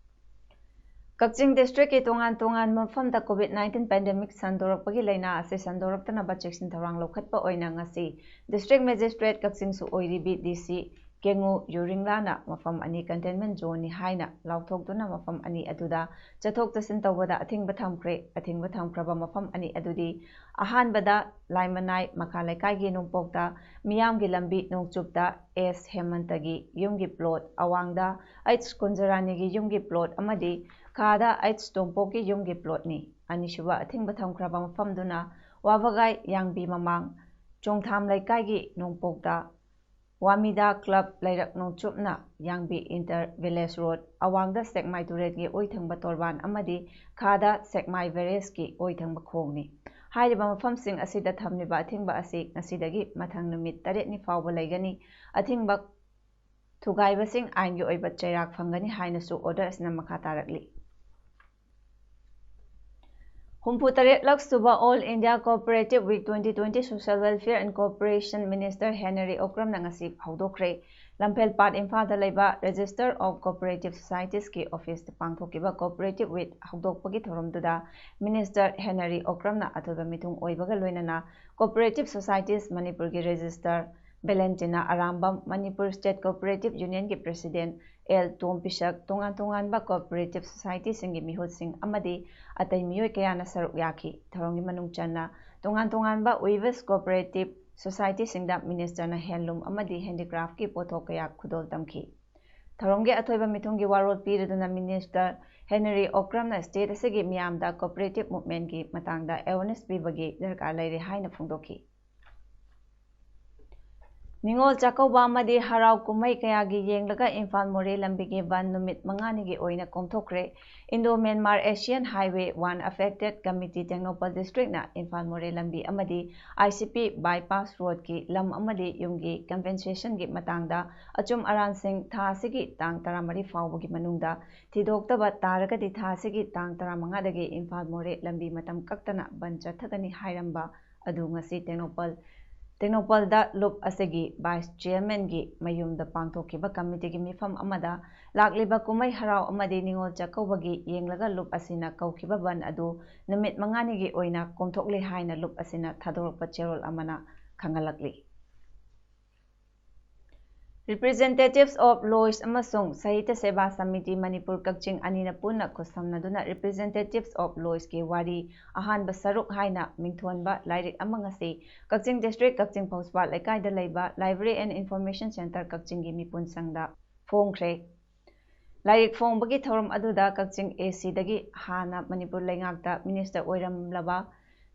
ꯀꯛꯆꯤꯡ ꯗꯤꯁꯇ꯭ꯔꯤꯛꯀꯤ ꯇꯣꯉꯥꯟ ꯇꯣꯉꯥꯟꯕ ꯃꯐꯝꯗ ꯀꯣꯚꯤꯗ ꯅꯥꯏꯟꯇꯤꯟ ꯄꯦꯟꯗꯦꯃꯤꯛ ꯁꯟꯗꯣꯔꯛꯄꯒꯤ ꯂꯥꯏꯅꯥ ꯑꯁꯤ ꯁꯟꯗꯣꯔꯛꯇꯅꯕ ꯆꯦꯛꯁꯤꯟ ꯊꯧꯔꯥꯡ ꯂꯧꯈꯠꯄ ꯑꯣꯏꯅ ꯉꯁꯤ ꯗꯤꯁꯇ꯭ꯔꯤꯛ ꯃꯦꯖꯤꯁꯇ꯭ꯔꯦꯠ ꯀꯛꯆꯤꯡꯁꯨ ꯑꯣꯏꯔꯤꯕꯤ ꯗꯤ ꯁꯤ ꯀꯦꯉꯨ ꯌꯨꯔꯤꯡꯂꯥꯅ ꯃꯐꯝ ꯑꯅꯤ ꯀꯟꯇꯦꯟꯃꯦꯟꯠ ꯖꯣꯟꯅꯤ ꯍꯥꯏꯅ ꯂꯥꯎꯊꯣꯛꯇꯨꯅ ꯃꯐꯝ ꯑꯅꯤ ꯑꯗꯨꯗ ꯆꯠꯊꯣꯛ ꯆꯠꯁꯤꯟ ꯇꯧꯕꯗ ꯑꯊꯤꯡꯕ ꯊꯝꯈ꯭ꯔꯦ꯫ ꯑꯊꯤꯡꯕ ꯊꯝꯈ꯭ꯔꯕ ꯃꯐꯝ ꯑꯅꯤ ꯑꯗꯨꯗꯤ ꯑꯍꯥꯟꯕꯗ ꯂꯥꯏꯃꯅꯥꯏ ꯃꯈꯥ ꯂꯩꯀꯥꯏꯒꯤ ꯅꯣꯡꯄꯣꯛꯇ ꯃꯤꯌꯥꯝꯒꯤ ꯂꯝꯕꯤ ꯅꯣꯡꯆꯨꯞꯇ ꯑꯦꯁ ꯍꯦꯃꯟꯇꯒꯤ ꯌꯨꯝꯒꯤ ꯄ꯭ꯂꯣꯠ, ꯑꯋꯥꯡꯗ ꯑꯩꯆ ꯀꯨꯟꯖꯔꯥꯅꯤꯒꯤ ꯌꯨꯝꯒꯤ ꯄ꯭ꯂꯣꯠ ꯑꯃꯗꯤ ꯈꯥꯗ ꯑꯩꯆ ꯇꯣꯝꯄꯣꯛꯀꯤ ꯌꯨꯝꯒꯤ ꯄ꯭ꯂꯣꯠꯅꯤ꯫ ꯑꯅꯤꯁꯨꯕ ꯑꯊꯤꯡꯕ ꯊꯝꯈ꯭ꯔꯕ ꯃꯐꯝꯗꯨꯅ ꯋꯥꯕꯒꯥꯏ ꯌꯥꯡꯕꯤ ꯃꯃꯥꯡ, ꯆꯣꯡꯊꯥꯝ ꯂꯩꯀꯥꯏꯒꯤ ꯅꯣꯡꯄꯣꯛꯇ ꯋꯥꯃꯤꯗꯥ ꯀ꯭ꯂꯕ ꯂꯩꯔꯛ ꯅꯣꯡꯆꯨꯞꯅ ꯌꯥꯡꯕꯤ ꯏꯟꯇꯔ ꯚꯤꯂꯦꯖ ꯔꯣꯗ, ꯑꯋꯥꯡꯗ ꯁꯦꯛꯃꯥꯏ ꯇꯨꯔꯦꯜꯒꯤ ꯑꯣꯏꯊꯪꯕ ꯇꯣꯔꯕꯥꯟ ꯑꯃꯗꯤ ꯈꯥꯗ ꯁꯦꯛꯃꯥꯏ ꯕꯦꯔꯦꯖꯀꯤ ꯑꯣꯏꯊꯪꯕ ꯈꯣꯡꯅꯤ꯫ ꯍꯥꯏꯔꯤꯕ ꯃꯐꯝꯁꯤꯡ ꯑꯁꯤꯗ ꯊꯝꯂꯤꯕ ꯑꯊꯤꯡꯕ ꯑꯁꯤ ꯉꯁꯤꯗꯒꯤ ꯃꯊꯪ ꯅꯨꯃꯤꯠ ꯇꯔꯦꯠꯅꯤ ꯐꯥꯎꯕ ꯂꯩꯒꯅꯤ꯫ ꯑꯊꯤꯡꯕ ꯊꯨꯒꯥꯏꯕꯁꯤꯡ ꯑꯥꯏꯟꯒꯤ ꯑꯣꯏꯕ ꯆꯩꯔꯥꯛ ꯐꯪꯒꯅꯤ ꯍꯥꯏꯅꯁꯨ ꯑꯣꯔꯗꯔ ꯑꯁꯤꯅ ꯃꯈꯥ ꯇꯥꯔꯛꯂꯤ꯫ ꯍꯨꯝꯐꯨ ꯇꯔꯦꯠꯂꯛ ꯁꯨꯕ All India Cooperative Week twenty twenty Social Welfare and Cooperation Minister Henry Okram ꯅ ꯉꯁꯤ ꯍꯧꯗꯣꯛꯈ꯭ꯔꯦ꯫ ꯂꯝꯐꯦꯜꯄꯥꯠ ꯏꯝꯐꯥꯜꯗ ꯂꯩꯕ Register of Cooperative Societies ꯀꯤ ꯑꯣꯐꯤꯁꯇ ꯄꯥꯡꯊꯣꯛꯈꯤꯕ Cooperative Week ꯍꯧꯗꯣꯛꯄꯒꯤ ꯊꯧꯔꯝꯗꯨꯗ ꯃꯤꯅꯤꯁꯇꯔ ꯍꯦꯅꯔꯤ ꯑꯣꯀ꯭ꯔꯝꯅ ꯑꯊꯣꯏꯕ ꯃꯤꯊꯨꯡ ꯑꯣꯏꯕꯒ ꯂꯣꯏꯅꯅ Cooperative Societies ꯃꯅꯤꯄꯨꯔꯒꯤ registrar Valentina Arambam, Manipur state cooperative ꯌꯨꯅꯤꯌꯟꯒꯤ ꯄ꯭ꯔꯦꯁꯤꯗꯦꯟꯠ ꯑꯦꯜ ꯇꯣꯝ ꯄꯤꯁꯛ, ꯇꯣꯉꯥꯟ ꯇꯣꯉꯥꯟꯕ cooperative societyꯁꯤꯡꯒꯤ ꯃꯤꯍꯨꯠꯁꯤꯡ ꯑꯃꯗꯤ ꯑꯇꯩ ꯃꯤꯑꯣꯏ ꯀꯌꯥꯅ ꯁꯔꯨꯛ ꯌꯥꯈꯤ꯫ ꯊꯧꯔꯝꯒꯤ ꯃꯅꯨꯡ ꯆꯟꯅ ꯇꯣꯉꯥꯟ ꯇꯣꯉꯥꯟꯕ weavers cooperative societyꯁꯤꯡꯗ ministerꯅ handloom ꯑꯃꯗꯤ handicraftꯀꯤ ꯄꯣꯠꯊꯣꯛ ꯀꯌꯥ ꯈꯨꯗꯣꯜ ꯇꯝꯈꯤ꯫ ꯊꯧꯔꯝꯒꯤ ꯑꯊꯣꯏꯕ ꯃꯤꯊꯨꯡꯒꯤ ꯋꯥꯔꯣꯜ ꯄꯤꯔꯗꯨꯅ minister ꯍꯦꯅꯔꯤ ꯑꯣꯀ꯭ꯔꯝꯅ state ꯑꯁꯤꯒꯤ ꯃꯤꯌꯥꯝꯗ cooperative movementꯀꯤ ꯃꯇꯥꯡꯗ awareness ꯄꯤꯕꯒꯤ ꯗꯔꯀꯥꯔ ꯂꯩꯔꯦ ꯍꯥꯏꯅ ꯐꯣꯡꯗꯣꯛꯈꯤ꯫ ꯅꯤꯉꯣꯜ ꯆꯥꯛꯀꯧꯕ ꯑꯃꯗꯤ ꯍꯔꯥꯎ ꯀꯨꯝꯍꯩ ꯀꯌꯥꯒꯤ ꯌꯦꯡꯂꯒ ꯏꯝꯐꯥꯜ ꯃꯣꯔꯦ ꯂꯝꯕꯤꯒꯤ ꯕꯟ ꯅꯨꯃꯤꯠ ꯃꯉꯥꯅꯤꯒꯤ ꯑꯣꯏꯅ ꯀꯣꯝꯊꯣꯛꯈ꯭ꯔꯦ꯫ Indo Myanmar Asian Highway one Affected Committee Tengnoupal districtꯅ Imphal ꯃꯣꯔꯦ ꯂꯝꯕꯤ ꯑꯃꯗꯤ ICP bypass roadꯀꯤ ꯂꯝ ꯑꯃꯗꯤ ꯌꯨꯝꯒꯤ compensationꯒꯤ ꯃꯇꯥꯡꯗ ꯑꯆꯨꯝ ꯑꯔꯥꯟꯁꯤꯡ ꯊꯥ ꯑꯁꯤꯒꯤ ꯇꯥꯡ ꯇꯔꯥꯃꯔꯤ ꯐꯥꯎꯕꯒꯤ ꯃꯅꯨꯡꯗ ꯊꯤꯗꯣꯛꯇꯕ ꯇꯥꯔꯒꯗꯤ ꯊꯥ ꯑꯁꯤꯒꯤ ꯇꯥꯡ ꯇꯔꯥꯃꯉꯥꯗꯒꯤ ꯏꯝꯐꯥꯜ ꯃꯣꯔꯦ ꯂꯝꯕꯤ ꯃꯇꯝ ꯀꯛꯇꯅ ꯕꯟ ꯆꯠꯊꯒꯅꯤ ꯍꯥꯏꯔꯝꯕ ꯑꯗꯨ ꯉꯁꯤ ꯇꯦꯡꯅꯧꯄꯜ, ꯇꯦꯡꯅꯧꯄꯜꯗ ꯂꯨꯞ ꯑꯁꯤꯒꯤ vice chairmanꯒꯤ ꯃꯌꯨꯝꯗ ꯄꯥꯡꯊꯣꯛꯈꯤꯕ committeeꯒꯤ ꯃꯤꯐꯝ ꯑꯃꯗ ꯂꯥꯛꯂꯤꯕ ꯀꯨꯝꯍꯩ ꯍꯔꯥꯎ ꯑꯃꯗꯤ ꯅꯤꯉꯣꯜ ꯆꯥꯛꯀꯧꯕꯒꯤ ꯌꯦꯡꯂꯒ ꯂꯨꯞ ꯑꯁꯤꯅ ꯀꯧꯈꯤꯕ ꯕꯟ ꯑꯗꯨ ꯅꯨꯃꯤꯠ ꯃꯉꯥꯅꯤꯒꯤ ꯑꯣꯏꯅ ꯀꯣꯝꯊꯣꯛꯂꯦ ꯍꯥꯏꯅ ꯂꯨꯞ ꯑꯁꯤꯅ ꯊꯥꯗꯣꯔꯛꯄ ꯆꯦꯔꯣꯜ ꯑꯃꯅ ꯈꯪꯍꯜꯂꯛꯂꯤ꯫ Representatives of Lois ꯑꯃꯁꯨꯡ ꯁꯥꯍꯤꯇ꯭ꯌ ꯁꯦꯕꯥ ꯁꯃꯤꯇꯤ ꯃꯅꯤꯄꯨꯔ ꯀꯛꯆꯤꯡ ꯑꯅꯤꯅ ꯄꯨꯟꯅ ꯈꯨꯠꯁꯝꯅꯗꯨꯅ Representatives of Loisꯀꯤ ꯋꯥꯔꯤ ꯑꯍꯥꯟꯕ ꯁꯔꯨꯛ ꯍꯥꯏꯅ ꯃꯤꯡꯊꯣꯟꯕ ꯂꯥꯏꯔꯤꯛ ꯑꯃ ꯉꯁꯤ ꯀꯛꯆꯤꯡ district ꯀꯛꯆꯤꯡ ꯐꯧꯁꯄꯥꯠ ꯂꯩꯀꯥꯏꯗ ꯂꯩꯕ Library and Information Centre ꯀꯛꯆꯤꯡꯒꯤ ꯃꯤꯄꯨꯟ ꯁꯪꯗ ꯐꯣꯡꯈ꯭ꯔꯦ꯫ ꯂꯥꯏꯔꯤꯛ ꯐꯣꯡꯕꯒꯤ ꯊꯧꯔꯝ ꯑꯗꯨꯗ ꯀꯛꯆꯤꯡ ACꯗꯒꯤ ꯍꯥꯟꯅ ꯃꯅꯤꯄꯨꯔ ꯂꯩꯉꯥꯛꯇ minister ꯑꯣꯏꯔꯝꯂꯕ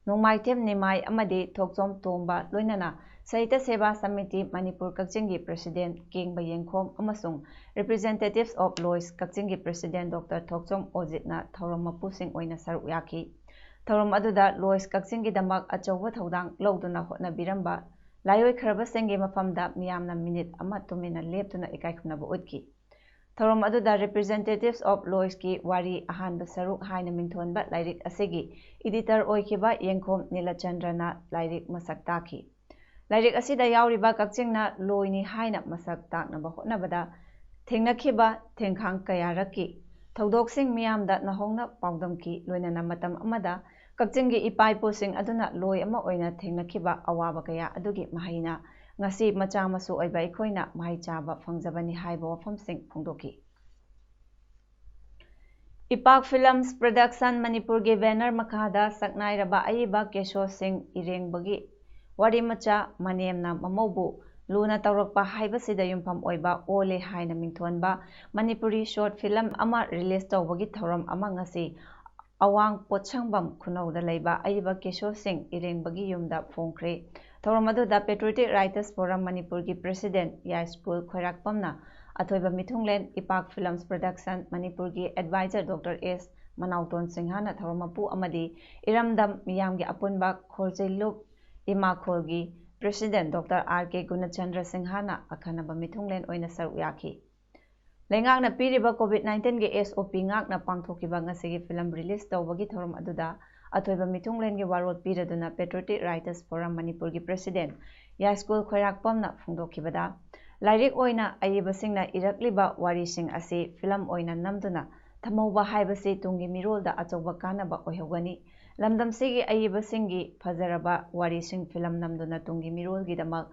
ꯅꯣꯡꯃꯥꯏꯊꯦꯝ ꯅꯤꯃꯥꯏ ꯑꯃꯗꯤ ꯊꯣꯛꯆꯣꯝ ꯇꯣꯝꯕ ꯂꯣꯏꯅꯅ ꯁꯥꯍꯤꯇ꯭ꯌ ꯁꯦꯕꯥ ꯁꯃꯤꯇꯤ ꯃꯅꯤꯄꯨꯔ ꯀꯛꯆꯤꯡꯒꯤ president ꯀꯦꯡꯕ ꯌꯦꯡꯈꯣꯝ ꯑꯃꯁꯨꯡ Representatives of Lois ꯀꯛꯆꯤꯡꯒꯤ president Doctor ꯊꯣꯛꯆꯣꯝ ꯑꯣꯖꯤꯠꯅ ꯊꯧꯔꯝ ꯃꯄꯨꯁꯤꯡ ꯑꯣꯏꯅ ꯁꯔꯨꯛ ꯌꯥꯈꯤ꯫ ꯊꯧꯔꯝ ꯑꯗꯨꯗ Lois ꯀꯛꯆꯤꯡꯒꯤꯗꯃꯛ ꯑꯆꯧꯕ ꯊꯧꯗꯥꯡ ꯂꯧꯗꯨꯅ ꯍꯣꯠꯅꯕꯤꯔꯝꯕ ꯂꯥꯏꯑꯣꯏꯈ꯭ꯔꯕꯁꯤꯡꯒꯤ ꯃꯐꯝꯗ ꯃꯤꯌꯥꯝꯅ minute ꯑꯃ ꯇꯨꯃꯤꯟꯅ ꯂꯦꯞꯇꯨꯅ ꯏꯀꯥꯏ ꯈꯨꯝꯅꯕ ꯎꯠꯈꯤ꯫ ꯊꯧꯔꯝ ꯑꯗꯨꯗ Representatives of Loisꯀꯤ ꯋꯥꯔꯤ ꯑꯍꯥꯟꯕ ꯁꯔꯨꯛ ꯍꯥꯏꯅ ꯃꯤꯡꯊꯣꯟꯕ ꯂꯥꯏꯔꯤꯛ ꯑꯁꯤꯒꯤ editor ꯑꯣꯏꯈꯤꯕ ꯌꯦꯡꯈꯣꯝ ꯅꯤꯂꯆꯟꯗ꯭ꯔꯅ ꯂꯥꯏꯔꯤꯛ ꯃꯁꯛ ꯇꯥꯛꯈꯤ꯫ ꯂꯥꯏꯔꯤꯛ ꯑꯁꯤꯗ ꯌꯥꯎꯔꯤꯕ ꯀꯛꯆꯤꯡꯅ ꯂꯣꯏꯅꯤ ꯍꯥꯏꯅ ꯃꯁꯛ ꯇꯥꯛꯅꯕ ꯍꯣꯠꯅꯕꯗ ꯊꯦꯡꯅꯈꯤꯕ ꯊꯦꯡꯈꯥꯡ ꯀꯌꯥꯔꯛꯀꯤ ꯊꯧꯗꯣꯛꯁꯤꯡ ꯃꯤꯌꯥꯝꯗ ꯅꯧꯍꯧꯅ ꯄꯥꯎꯗꯝꯈꯤ꯫ ꯂꯣꯏꯅꯅ ꯃꯇꯝ ꯑꯃꯗ ꯀꯛꯆꯤꯡꯒꯤ ꯏꯄꯥ ꯏꯄꯨꯁꯤꯡ ꯑꯗꯨꯅ ꯂꯣꯏ ꯑꯃ ꯑꯣꯏꯅ ꯊꯦꯡꯅꯈꯤꯕ ꯑꯋꯥꯕ ꯀꯌꯥ ꯑꯗꯨꯒꯤ ꯃꯍꯩꯅ ꯉꯁꯤ ꯃꯆꯥ ꯃꯁꯨ ꯑꯣꯏꯕ ꯑꯩꯈꯣꯏꯅ ꯃꯍꯩ ꯆꯥꯕ ꯐꯪꯖꯕꯅꯤ ꯍꯥꯏꯕ ꯋꯥꯐꯝꯁꯤꯡ ꯐꯣꯡꯗꯣꯛꯈꯤ꯫ ꯏꯄꯥꯛ Films Production ꯃꯅꯤꯄꯨꯔꯒꯤ banner ꯃꯈꯥꯗ ꯁꯛꯅꯥꯏꯔꯕ ꯑꯏꯕ ꯀꯦꯁꯣ ꯁꯤꯡ ꯏꯔꯦꯡꯕꯒꯤ ꯋꯥꯔꯤ ꯃꯆꯥ ꯃꯅꯦꯝꯅ ꯃꯃꯧꯕꯨ ꯂꯨꯅ ꯇꯧꯔꯛꯄ ꯍꯥꯏꯕꯁꯤꯗ ꯌꯨꯝꯐꯝ ꯑꯣꯏꯕ ꯑꯣꯜꯂꯦ ꯍꯥꯏꯅ ꯃꯤꯡꯊꯣꯟꯕ ꯃꯅꯤꯄꯨꯔꯤ short film ꯑꯃ release ꯇꯧꯕꯒꯤ ꯊꯧꯔꯝ ꯑꯃ ꯉꯁꯤ ꯑꯋꯥꯡ ꯄꯣꯠꯁꯪꯕꯝ ꯈꯨꯅꯧꯗ ꯂꯩꯕ ꯑꯏꯕ ꯀꯦꯁꯣ ꯁꯤꯡ ꯏꯔꯦꯡꯕꯒꯤ ꯌꯨꯝꯗ ꯐꯣꯡꯈ꯭ꯔꯦ꯫ ꯊꯧꯔꯝ ꯑꯗꯨꯗ Patriotic Writers Forum ꯃꯅꯤꯄꯨꯔꯒꯤ president ꯌꯥꯏꯁ꯭ꯀꯨꯜ ꯈꯣꯏꯔꯥꯛꯄꯝꯅ ꯑꯊꯣꯏꯕ ꯃꯤꯊꯨꯡꯂꯦꯟ, ꯏꯄꯥꯛ Films Production ꯃꯅꯤꯄꯨꯔꯒꯤ advisor Doctor ꯑꯦꯁ ꯃꯅꯥꯎꯇꯣꯟ ꯁꯤꯡꯍꯥꯅ ꯊꯧꯔꯝ ꯃꯄꯨ ꯑꯃꯗꯤ ꯏꯔꯝꯗꯝ ꯃꯤꯌꯥꯝꯒꯤ ꯑꯄꯨꯟꯕ ꯈꯣꯔꯖꯩꯂꯨꯞ ꯏꯃꯥꯈꯣꯜꯒꯤ president Doctor ꯑꯥꯔ ꯀꯦ ꯒꯨꯅꯆꯟꯗ꯭ꯔ ꯁꯤꯡꯍꯥꯅ ꯑꯈꯟꯅꯕ ꯃꯤꯊꯨꯡꯂꯦꯟ ꯑꯣꯏꯅ ꯁꯔꯨꯛ ꯌꯥꯈꯤ꯫ ꯂꯩꯉꯥꯛꯅ ꯄꯤꯔꯤꯕ COVID nineteen ꯒꯤ S O P ꯉꯥꯛꯅ ꯄꯥꯡꯊꯣꯛꯈꯤꯕ ꯉꯁꯤꯒꯤ film release ꯇꯧꯕꯒꯤ ꯊꯧꯔꯝ ꯑꯗꯨꯗ ꯑꯊꯣꯏꯕ ꯃꯤꯊꯨꯡꯂꯦꯟꯒꯤ ꯋꯥꯔꯣꯜ ꯄꯤꯔꯗꯨꯅ Patriotic Writers Forum ꯃꯅꯤꯄꯨꯔꯒꯤ president ꯌꯥꯏꯁ꯭ꯀꯨꯜ ꯈꯣꯏꯔꯥꯛꯄꯝꯅ ꯐꯣꯡꯗꯣꯛꯈꯤꯕꯗ, ꯂꯥꯏꯔꯤꯛ ꯑꯣꯏꯅ ꯑꯏꯕꯁꯤꯡꯅ ꯏꯔꯛꯂꯤꯕ ꯋꯥꯔꯤꯁꯤꯡ ꯑꯁꯤ film ꯑꯣꯏꯅ ꯅꯝꯗꯨꯅ ꯊꯝꯍꯧꯕ ꯍꯥꯏꯕꯁꯤ ꯇꯨꯡꯒꯤ ꯃꯤꯔꯣꯜꯗ ꯑꯆꯧꯕ ꯀꯥꯟꯅꯕ ꯑꯣꯏꯍꯧꯒꯅꯤ꯫ ꯂꯝꯗꯝꯁꯤꯒꯤ ꯑꯏꯕꯁꯤꯡꯒꯤ ꯐꯖꯔꯕ ꯋꯥꯔꯤꯁꯤꯡ film ꯅꯝꯗꯨꯅ ꯇꯨꯡꯒꯤ ꯃꯤꯔꯣꯜꯒꯤꯗꯃꯛ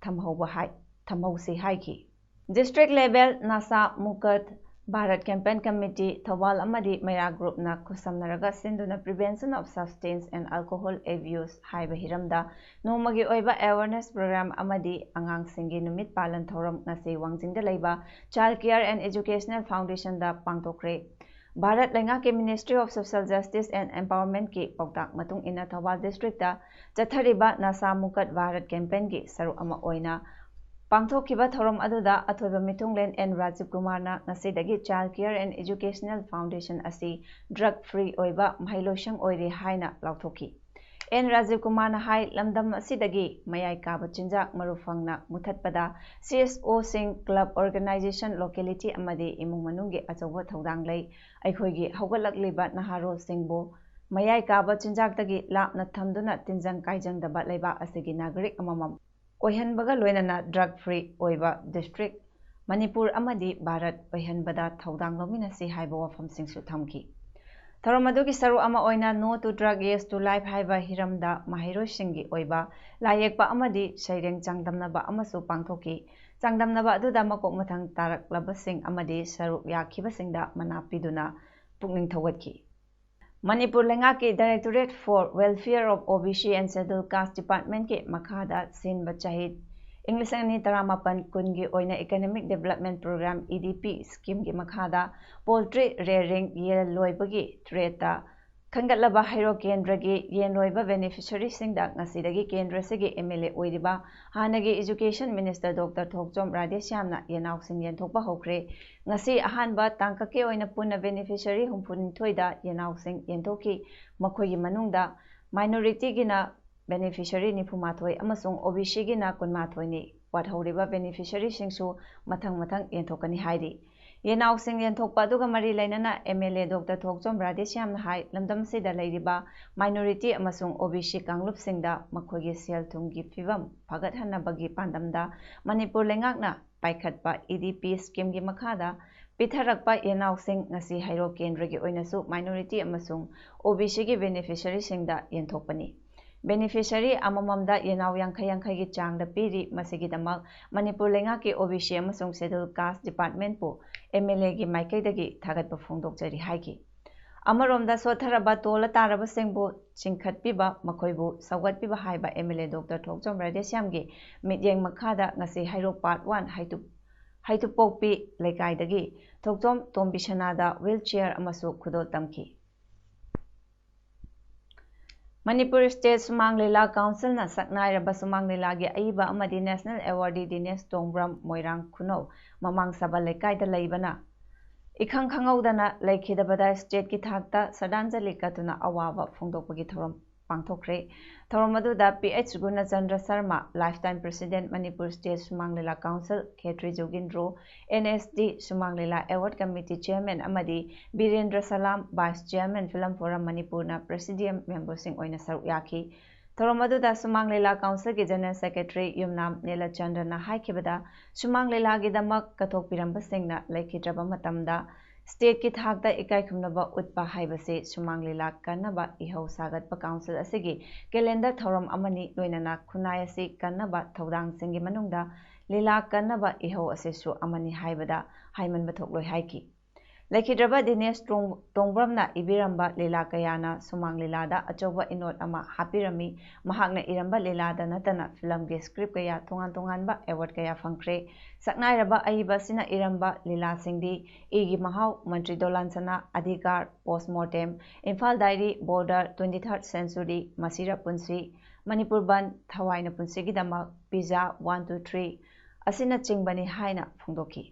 ꯊꯝꯍꯧꯕ ꯍꯥꯏ-, ꯊꯝꯍꯧꯁꯤ ꯍꯥꯏꯈꯤ꯫ District level Nasha Mukt Bharat campaign committee ꯊꯧꯕꯥꯜ ꯑꯃꯗꯤ ꯃꯩꯔꯥ groupꯅ ꯈꯨꯠꯁꯝꯅꯔꯒ ꯁꯤꯟꯗꯨꯅ Prevention of Substance and Alcohol Abuse ꯍꯥꯏꯕ ꯍꯤꯔꯝꯗ ꯅꯣꯡꯃꯒꯤ ꯑꯣꯏꯕ awareness program ꯑꯃꯗꯤ ꯑꯉꯥꯡꯁꯤꯡꯒꯤ ꯅꯨꯃꯤꯠ ꯄꯥꯂꯟ ꯊꯧꯔꯝ ꯉꯁꯤ ꯋꯥꯡꯖꯤꯡꯗ ꯂꯩꯕ Child Care and Educational Foundationꯗ ꯄꯥꯡꯊꯣꯛꯈ꯭ꯔꯦ꯫ Bharat ꯂꯩꯉꯥꯛꯀꯤ Ministry of Social Justice and Empowermentꯀꯤ ꯄꯥꯎꯇꯥꯛ ꯃꯇꯨꯡ ꯏꯟꯅ ꯊꯧꯕꯥꯜ districtꯇ ꯆꯠꯊꯔꯤꯕ ꯅꯥꯁꯥ ꯃꯨꯀꯠ ꯚꯥꯔꯠ campaignꯒꯤ ꯁꯔꯨꯛ ꯑꯃ ꯑꯣꯏꯅ ꯄꯥꯡꯊꯣꯛꯈꯤꯕ ꯊꯧꯔꯝ ꯑꯗꯨꯗ ꯑꯊꯣꯏꯕ ꯃꯤꯊꯨꯡꯂꯦꯟ ꯑꯦꯟ ꯔꯥꯖꯤꯕ ꯀꯨꯃꯥꯔꯅ ꯉꯁꯤꯗꯒꯤ Child Care and Educational Foundation ꯑꯁꯤ drug free ꯑꯣꯏꯕ ꯃꯍꯩꯂꯣꯏꯁꯪ ꯑꯣꯏꯔꯦ ꯍꯥꯏꯅ ꯂꯥꯎꯊꯣꯛꯈꯤ꯫ ꯑꯦꯟ ꯔꯥꯖꯤꯕ ꯀꯨꯃꯥꯔꯅ ꯍꯥꯏ, ꯂꯝꯗꯝ ꯑꯁꯤꯗꯒꯤ ꯃꯌꯥꯏ ꯀꯥꯕ ꯆꯤꯟꯖꯥꯛ ꯃꯔꯨ ꯐꯪꯅ ꯃꯨꯊꯠꯄꯗ C S Oꯁꯤꯡ, club, organization, locality ꯑꯃꯗꯤ ꯏꯃꯨꯡ ꯃꯅꯨꯡꯒꯤ ꯑꯆꯧꯕ ꯊꯧꯗꯥꯡ ꯂꯩ꯫ ꯑꯩꯈꯣꯏꯒꯤ ꯍꯧꯒꯠꯂꯛꯂꯤꯕ ꯅꯍꯥꯔꯣꯜꯁꯤꯡꯕꯨ ꯃꯌꯥꯏ ꯀꯥꯕ ꯆꯤꯟꯖꯥꯛꯇꯒꯤ ꯂꯥꯞꯅ ꯊꯝꯗꯨꯅ ꯇꯤꯟꯖꯪ ꯀꯥꯏꯖꯪꯗꯕ ꯂꯩꯕꯥꯛ ꯑꯁꯤꯒꯤ ꯅꯥꯒꯔꯤꯛ ꯑꯃꯃꯝ ꯑꯣꯏꯍꯟꯕꯒ ꯂꯣꯏꯅꯅ drug free ꯑꯣꯏꯕ district ꯃꯅꯤꯄꯨꯔ ꯑꯃꯗꯤ ꯚꯥꯔꯠ ꯑꯣꯏꯍꯟꯕꯗ ꯊꯧꯗꯥꯡ ꯂꯧꯃꯤꯟꯅꯁꯤ ꯍꯥꯏꯕ ꯋꯥꯐꯝꯁꯤꯡꯁꯨ ꯊꯝꯈꯤ꯫ ꯊꯧꯔꯝ ꯑꯗꯨꯒꯤ ꯁꯔꯨꯛ ꯑꯃ ꯑꯣꯏꯅ No to Drug, Yes to Life ꯍꯥꯏꯕ ꯍꯤꯔꯝꯗ ꯃꯍꯩꯔꯣꯏꯁꯤꯡꯒꯤ ꯑꯣꯏꯕ ꯂꯥꯏꯌꯦꯛꯄ ꯑꯃꯗꯤ ꯁꯩꯔꯦꯡ ꯆꯥꯡꯗꯝꯅꯕ ꯑꯃꯁꯨ ꯄꯥꯡꯊꯣꯛꯈꯤ꯫ ꯆꯥꯡꯗꯝꯅꯕ ꯑꯗꯨꯗ ꯃꯀꯣꯛ ꯃꯊꯪ ꯇꯥꯔꯛꯂꯕꯁꯤꯡ ꯑꯃꯗꯤ ꯁꯔꯨꯛ ꯌꯥꯈꯤꯕꯁꯤꯡꯗ ꯃꯅꯥ ꯄꯤꯗꯨꯅ ꯄꯨꯛꯅꯤꯡ ꯊꯧꯒꯠꯈꯤ꯫ ꯃꯅꯤꯄꯨꯔ ꯂꯩꯉꯥꯛꯀꯤ Directorate for Welfare of O B C and Scheduled Caste Departmentꯀꯤ ꯃꯈꯥꯗ ꯁꯤꯟꯕ ꯆꯍꯤ ꯏꯪ ꯂꯤꯁꯤꯡ ꯑꯅꯤ ꯇꯔꯥꯃꯥꯄꯟ ꯀꯨꯟꯒꯤ ꯑꯣꯏꯅ Economic Development Program, E D P, Schemeꯒꯤ ꯃꯈꯥꯗ poultry rearing, ꯌꯦꯟ ꯂꯣꯏꯕꯒꯤ tradeꯇ ꯈꯟꯒꯠꯂꯕ ꯍꯩꯔꯣꯛ ꯀꯦꯟꯗ꯭ꯔꯒꯤ ꯌꯦꯟ ꯂꯣꯏꯕ beneficiaryꯁꯤꯡꯗ ꯉꯁꯤꯗꯒꯤ ꯀꯦꯟꯗ꯭ꯔꯁꯤꯒꯤ M L A ꯑꯣꯏꯔꯤꯕ ꯍꯥꯟꯅꯒꯤ Education Minister Doctor ꯊꯣꯛꯆꯣꯝ ꯔꯥꯙꯦꯁ꯭ꯌꯥꯝꯅ ꯌꯦꯟꯅꯥꯎꯁꯤꯡ ꯌꯦꯟꯊꯣꯛꯄ ꯍꯧꯈ꯭ꯔꯦ꯫ ꯉꯁꯤ ꯑꯍꯥꯟꯕ ꯇꯥꯡꯀꯛꯀꯤ ꯑꯣꯏꯅ ꯄꯨꯟꯅ beneficiary ꯍꯨꯝꯐꯨꯅꯤꯊꯣꯏꯗ ꯌꯦꯟꯅꯥꯎꯁꯤꯡ ꯌꯦꯟꯊꯣꯛꯈꯤ꯫ ꯃꯈꯣꯏꯒꯤ ꯃꯅꯨꯡꯗ minorityꯒꯤꯅ beneficiary ꯅꯤꯐꯨꯃꯥꯊꯣꯏ ꯑꯃꯁꯨꯡ O B Cꯒꯤꯅ ꯀꯨꯟꯃꯥꯊꯣꯏꯅꯤ꯫ ꯋꯥꯠꯍꯧꯔꯤꯕ beneficiaryꯁꯤꯡꯁꯨ ꯃꯊꯪ ꯃꯊꯪ ꯌꯦꯟꯊꯣꯛꯀꯅꯤ ꯍꯥꯏꯔꯤ꯫ ꯌꯦꯟꯅꯥꯎꯁꯤꯡ ꯌꯦꯟꯊꯣꯛꯄ ꯑꯗꯨꯒ ꯃꯔꯤ ꯂꯩꯅꯅ M L A Doctor ꯊꯣꯛꯆꯣꯝ ꯔꯥꯙꯦꯁ꯭ꯌꯥꯝꯅ ꯍꯥꯏ, ꯂꯝꯗꯝꯁꯤꯗ ꯂꯩꯔꯤꯕ minority ꯑꯃꯁꯨꯡ O B C ꯀꯥꯡꯂꯨꯞꯁꯤꯡꯗ ꯃꯈꯣꯏꯒꯤ ꯁꯦꯜ ꯊꯨꯝꯒꯤ ꯐꯤꯕꯝ ꯐꯒꯠꯍꯟꯅꯕꯒꯤ ꯄꯥꯟꯗꯝꯗ ꯃꯅꯤꯄꯨꯔ ꯂꯩꯉꯥꯛꯅ ꯄꯥꯏꯈꯠꯄ E D P Schemeꯒꯤ ꯃꯈꯥꯗ ꯄꯤꯊꯔꯛꯄ ꯌꯦꯟꯅꯥꯎꯁꯤꯡ ꯉꯁꯤ ꯍꯩꯔꯣꯛ ꯀꯦꯟꯗ꯭ꯔꯒꯤ ꯑꯣꯏꯅꯁꯨ minority ꯑꯃꯁꯨꯡ O B Cꯒꯤ beneficiaryꯁꯤꯡꯗ ꯌꯦꯟꯊꯣꯛꯄꯅꯤ꯫ Beneficiary ꯑꯃꯃꯝꯗ ꯌꯦꯟꯅꯥꯎ ꯌꯥꯡꯈꯩ ꯌꯥꯡꯈꯩꯒꯤ ꯆꯥꯡꯗ ꯄꯤꯔꯤ꯫ ꯃꯁꯤꯒꯤꯗꯃꯛ ꯃꯅꯤꯄꯨꯔ ꯂꯩꯉꯥꯛꯀꯤ O B C ꯑꯃꯁꯨꯡ Scheduled Caste Departmentꯄꯨ M L Aꯒꯤ ꯃꯥꯏꯀꯩꯗꯒꯤ ꯊꯥꯒꯠꯄ ꯐꯣꯡꯗꯣꯛꯆꯔꯤ ꯍꯥꯏꯈꯤ꯫ ꯑꯃꯔꯣꯝꯗ ꯁꯣꯠꯊꯔꯕ ꯇꯣꯜꯂ ꯇꯥꯔꯕꯁꯤꯡꯕꯨ ꯆꯤꯡꯈꯠꯄꯤꯕ, ꯃꯈꯣꯏꯕꯨ ꯁꯧꯒꯠꯄꯤꯕ ꯍꯥꯏꯕ M L A Doctor ꯊꯣꯛꯆꯣꯝ ꯔꯥꯙꯦꯁ꯭ꯌꯥꯝꯒꯤ ꯃꯤꯠꯌꯦꯡ ꯃꯈꯥꯗ ꯉꯁꯤ ꯍꯩꯔꯣꯛ Part One ꯍꯩꯇꯨꯞ-, ꯍꯩꯇꯨꯞꯄꯣꯛꯄꯤ ꯂꯩꯀꯥꯏꯗꯒꯤ ꯊꯣꯛꯆꯣꯝ ꯇꯣꯝꯕꯤꯁꯅꯥꯗ wheelchair ꯑꯃꯁꯨ ꯈꯨꯗꯣꯜ ꯇꯝꯈꯤ꯫ ꯃꯅꯤꯄꯨꯔ State ꯁꯨꯃꯥꯡ ꯂꯤꯂꯥ Councilꯅ ꯁꯛꯅꯥꯏꯔꯕ ꯁꯨꯃꯥꯡ ꯂꯤꯂꯥꯒꯤ ꯑꯏꯕ ꯑꯃꯗꯤ National Awardee ꯗꯤꯅꯦꯁ ꯇꯣꯡꯕ꯭ꯔꯝ, ꯃꯣꯏꯔꯥꯡ ꯈꯨꯅꯧ ꯃꯃꯥꯡ ꯁꯕꯜ ꯂꯩꯀꯥꯏꯗ ꯂꯩꯕꯅ ꯏꯈꯪ ꯈꯪꯍꯧꯗꯅ ꯂꯩꯈꯤꯗꯕꯗ stateꯀꯤ ꯊꯥꯛꯇ ꯁ꯭ꯔꯗꯥꯟꯖꯂꯤ ꯀꯠꯇꯨꯅ ꯑꯋꯥꯕ ꯐꯣꯡꯗꯣꯛꯄꯒꯤ ꯊꯧꯔꯝ ꯄꯥꯡꯊꯣꯛꯈ꯭ꯔꯦ꯫ ꯊꯧꯔꯝ ꯑꯗꯨꯗ P H ꯒꯨꯅꯆꯟꯗ꯭ꯔ Sharma, Lifetime President, Manipur State ꯁꯨꯃꯥꯡ ꯂꯤꯂꯥ Council, ꯈꯦꯇ꯭ꯔꯤ ꯖꯣꯒꯤꯟꯗ꯭ꯔꯣ, N S D ꯁꯨꯃꯥꯡ ꯂꯤꯂꯥ Award Committee Chairman ꯑꯃꯗꯤ ꯕꯤꯔꯦꯟꯗ꯭ꯔ ꯁꯂꯥꯝ, Vice Chairman, Film Forum ꯃꯅꯤꯄꯨꯔꯅ Presidium memberꯁꯤꯡ ꯑꯣꯏꯅ ꯁꯔꯨꯛ ꯌꯥꯈꯤ꯫ ꯊꯧꯔꯝ ꯑꯗꯨꯗ ꯁꯨꯃꯥꯡ ꯂꯤꯂꯥ Councilꯒꯤ General Secretary ꯌꯨꯝꯅꯥꯝ ꯅꯤꯂꯆꯟꯗ꯭ꯔꯅ ꯍꯥꯏꯈꯤꯕꯗ, ꯁꯨꯃꯥꯡ ꯂꯤꯂꯥꯒꯤꯗꯃꯛ ꯀꯠꯊꯣꯛꯄꯤꯔꯝꯕꯁꯤꯡꯅ ꯂꯩꯈꯤꯗ꯭ꯔꯕ ꯃꯇꯝꯗ Stateꯀꯤ ꯊꯥꯛꯇ ꯏꯀꯥꯏ ꯈꯨꯝꯅꯕ ꯎꯠꯄ ꯍꯥꯏꯕꯁꯤ ꯁꯨꯃꯥꯡ ꯂꯤꯂꯥ ꯀꯟꯅꯕ ꯏꯍꯧ ꯁꯥꯒꯠꯄ council ꯑꯁꯤꯒꯤ calendar ꯊꯧꯔꯝ ꯑꯃꯅꯤ, ꯂꯣꯏꯅꯅ ꯈꯨꯟꯅꯥꯏ ꯑꯁꯤ ꯀꯟꯅꯕ ꯊꯧꯗꯥꯡꯁꯤꯡꯒꯤ ꯃꯅꯨꯡꯗ ꯂꯤꯂꯥ ꯀꯟꯅꯕ ꯏꯍꯧ ꯑꯁꯤꯁꯨ ꯑꯃꯅꯤ ꯍꯥꯏꯕꯗ ꯍꯥꯏꯃꯟꯕ ꯊꯣꯛꯂꯣꯏ ꯍꯥꯏꯈꯤ꯫ ꯂꯩꯈꯤꯗ꯭ꯔꯕ ꯗꯤꯅꯦꯁ ꯇꯣꯡ-, ꯇꯣꯡꯕ꯭ꯔꯝꯅ ꯏꯕꯤꯔꯝꯕ ꯂꯤꯂꯥ ꯀꯌꯥꯅ ꯁꯨꯃꯥꯡ ꯂꯤꯂꯥꯗ ꯑꯆꯧꯕ ꯏꯅꯣꯠ ꯑꯃ ꯍꯥꯞꯄꯤꯔꯝꯃꯤ꯫ ꯃꯍꯥꯛꯅ ꯏꯔꯝꯕ ꯂꯤꯂꯥꯗ ꯅꯠꯇꯅ filmꯒꯤ script ꯀꯌꯥ, ꯇꯣꯉꯥꯟ ꯇꯣꯉꯥꯟꯕ award ꯀꯌꯥ ꯐꯪꯈ꯭ꯔꯦ꯫ ꯁꯛꯅꯥꯏꯔꯕ ꯑꯏꯕ ꯑꯁꯤꯅ ꯏꯔꯝꯕ ꯂꯤꯂꯥꯁꯤꯡꯗꯤ ꯏꯒꯤ ꯃꯍꯥꯎ, ꯃꯟꯇ꯭ꯔꯤ ꯗꯣꯂꯥꯟ ꯁꯅꯥ, Adhikar, Post Mortem, Imphal Diary, Border, Twenty Third Century, ꯃꯁꯤꯔ ꯄꯨꯟꯁꯤ, ꯃꯅꯤꯄꯨꯔ ꯕꯟ, ꯊꯋꯥꯏꯅ ꯄꯨꯟꯁꯤꯒꯤꯗꯃꯛ, ꯄꯤꯖꯥ, One Two Three ꯑꯁꯤꯅꯆꯤꯡꯕꯅꯤ ꯍꯥꯏꯅ ꯐꯣꯡꯗꯣꯛꯈꯤ꯫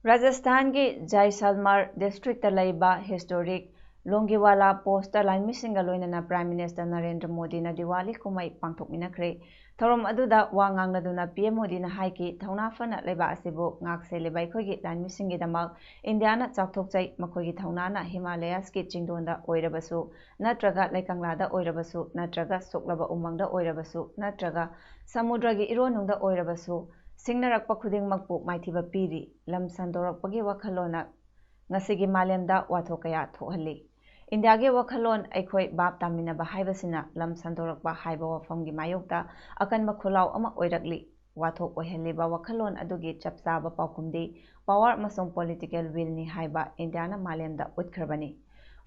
ꯔꯥꯖꯁꯊꯥꯟꯒꯤ ꯖꯥꯏꯁꯜꯃꯔ districtꯇ ꯂꯩꯕ historic ꯂꯣꯡꯒꯤꯋꯥꯂꯥ Postꯇ ꯂꯥꯟꯃꯤꯁꯤꯡꯒ ꯂꯣꯏꯅꯅ Prime Minister ꯅꯔꯦꯟꯗ꯭ꯔ ꯃꯣꯗꯤꯅ ꯗꯤꯋꯥꯂꯤ ꯀꯨꯝꯍꯩ ꯄꯥꯡꯊꯣꯛꯃꯤꯟꯅꯈ꯭ꯔꯦ꯫ ꯊꯧꯔꯝ ꯑꯗꯨꯗ ꯋꯥ ꯉꯥꯡꯅꯗꯨꯅ PM ꯃꯣꯗꯤꯅ ꯍꯥꯏꯈꯤ, ꯊꯧꯅꯥ ꯐꯅ ꯂꯩꯕꯥꯛ ꯑꯁꯤꯕꯨ ꯉꯥꯛ ꯁꯦꯜꯂꯤꯕ ꯑꯩꯈꯣꯏꯒꯤ ꯂꯥꯟꯃꯤꯁꯤꯡꯒꯤꯗꯃꯛ ꯏꯟꯗꯤꯌꯥꯅ ꯆꯥꯎꯊꯣꯛꯆꯩ꯫ ꯃꯈꯣꯏꯒꯤ ꯊꯧꯅꯥꯅ ꯍꯤꯃꯥꯂꯌꯥꯁꯀꯤ ꯆꯤꯡꯗꯣꯟꯗ ꯑꯣꯏꯔꯕꯁꯨ, ꯅꯠꯇ꯭ꯔꯒ ꯂꯩꯀꯪꯂꯥꯗ ꯑꯣꯏꯔꯕꯁꯨ, ꯅꯠꯇ꯭ꯔꯒ ꯁꯣꯛꯂꯕ ꯎꯃꯪꯗ ꯑꯣꯏꯔꯕꯁꯨ, ꯅꯠꯇ꯭ꯔꯒ ꯁꯃꯨꯗ꯭ꯔꯒꯤ ꯏꯔꯣꯟꯅꯨꯡꯗ ꯑꯣꯏꯔꯕꯁꯨ, ꯁꯤꯡꯅꯔꯛꯄ ꯈꯨꯗꯤꯡꯃꯛꯄꯨ ꯃꯥꯏꯊꯤꯕ ꯄꯤꯔꯤ꯫ ꯂꯝ ꯁꯟꯗꯣꯔꯛꯄꯒꯤ ꯋꯥꯈꯜꯂꯣꯟꯅ ꯉꯁꯤꯒꯤ ꯃꯥꯂꯦꯝꯗ ꯋꯥꯊꯣꯛ ꯀꯌꯥ ꯊꯣꯛꯍꯜꯂꯤ꯫ ꯏꯟꯗꯤꯌꯥꯒꯤ ꯋꯥꯈꯜꯂꯣꯟ ꯑꯩꯈꯣꯏ ꯚꯥꯞ ꯇꯥꯃꯤꯟꯅꯕ ꯍꯥꯏꯕꯁꯤꯅ ꯂꯝ ꯁꯟꯗꯣꯔꯛꯄ ꯍꯥꯏꯕ ꯋꯥꯐꯝꯒꯤ ꯃꯥꯌꯣꯛꯇ ꯑꯀꯟꯕ ꯈꯣꯜꯂꯥꯎ ꯑꯃ ꯑꯣꯏꯔꯛꯂꯤ꯫ ꯋꯥꯊꯣꯛ ꯑꯣꯏꯍꯜꯂꯤꯕ ꯋꯥꯈꯜꯂꯣꯟ ꯑꯗꯨꯒꯤ ꯆꯞ ꯆꯥꯕ ꯄꯥꯎꯈꯨꯝꯗꯤ power ꯑꯃꯁꯨꯡ political willꯅꯤ ꯍꯥꯏꯕ ꯏꯟꯗꯤꯌꯥꯅ ꯃꯥꯂꯦꯝꯗ ꯎꯠꯈ꯭ꯔꯕꯅꯤ꯫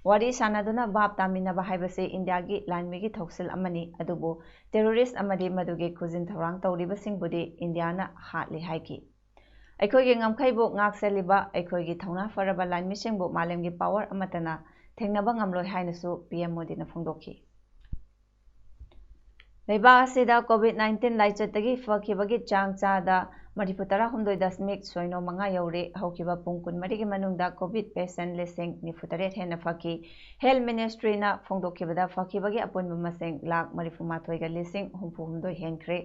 ꯋꯥꯔꯤ ꯁꯥꯟꯅꯗꯨꯅ ꯚꯥꯞ ꯇꯥꯃꯤꯟꯅꯕ ꯍꯥꯏꯕꯁꯤ ꯏꯟꯗꯤꯌꯥꯒꯤ ꯂꯥꯟꯃꯤꯒꯤ ꯊꯧꯁꯤꯜ ꯑꯃꯅꯤ, ꯑꯗꯨꯕꯨ terrorist ꯑꯃꯗꯤ ꯃꯗꯨꯒꯤ ꯈꯨꯖꯤꯟ ꯊꯧꯔꯥꯡ ꯇꯧꯔꯤꯕꯁꯤꯡꯕꯨꯗꯤ ꯏꯟꯗꯤꯌꯥꯅ ꯍꯥꯠꯂꯤ ꯍꯥꯏꯈꯤ꯫ ꯑꯩꯈꯣꯏꯒꯤ ꯉꯝꯈꯩꯕꯨ ꯉꯥꯛ ꯁꯦꯜꯂꯤꯕ ꯑꯩꯈꯣꯏꯒꯤ ꯊꯧꯅꯥ ꯐꯔꯕ ꯂꯥꯟꯃꯤꯁꯤꯡꯕꯨ ꯃꯥꯂꯦꯝꯒꯤ power ꯑꯃꯠꯇꯅ ꯊꯦꯡꯅꯕ ꯉꯝꯂꯣꯏ ꯍꯥꯏꯅꯁꯨ PM ꯃꯣꯗꯤꯅ ꯐꯣꯡꯗꯣꯛꯈꯤ꯫ ꯂꯩꯕꯥꯛ ꯑꯁꯤꯗ COVID nineteen ꯂꯥꯏꯆꯠꯇꯒꯤ ꯐꯈꯤꯕꯒꯤ ꯆꯥꯡ ꯆꯥꯗ ꯃꯔꯤꯐꯨ ꯇꯔꯥꯍꯨꯝꯗꯣꯏ ꯗꯁꯃꯤꯛ ꯁꯣꯏꯅꯣ ꯃꯉꯥ ꯌꯧꯔꯦ꯫ ꯍꯧꯈꯤꯕ ꯄꯨꯡ ꯀꯨꯟꯃꯔꯤꯒꯤ ꯃꯅꯨꯡꯗ COVID patient ꯂꯤꯁꯤꯡ ꯅꯤꯐꯨ ꯇꯔꯦꯠ ꯍꯦꯟꯅ ꯐꯈꯤ꯫ Health Ministryꯅ ꯐꯣꯡꯗꯣꯛꯈꯤꯕꯗ ꯐꯈꯤꯕꯒꯤ ꯑꯄꯨꯟꯕ ꯃꯁꯤꯡ ꯂꯥꯈ ꯃꯔꯤꯐꯨ ꯃꯥꯊꯣꯏꯒ ꯂꯤꯁꯤꯡ ꯍꯨꯝꯐꯨ ꯍꯨꯝꯗꯣꯏ ꯍꯦꯟꯈ꯭ꯔꯦ꯫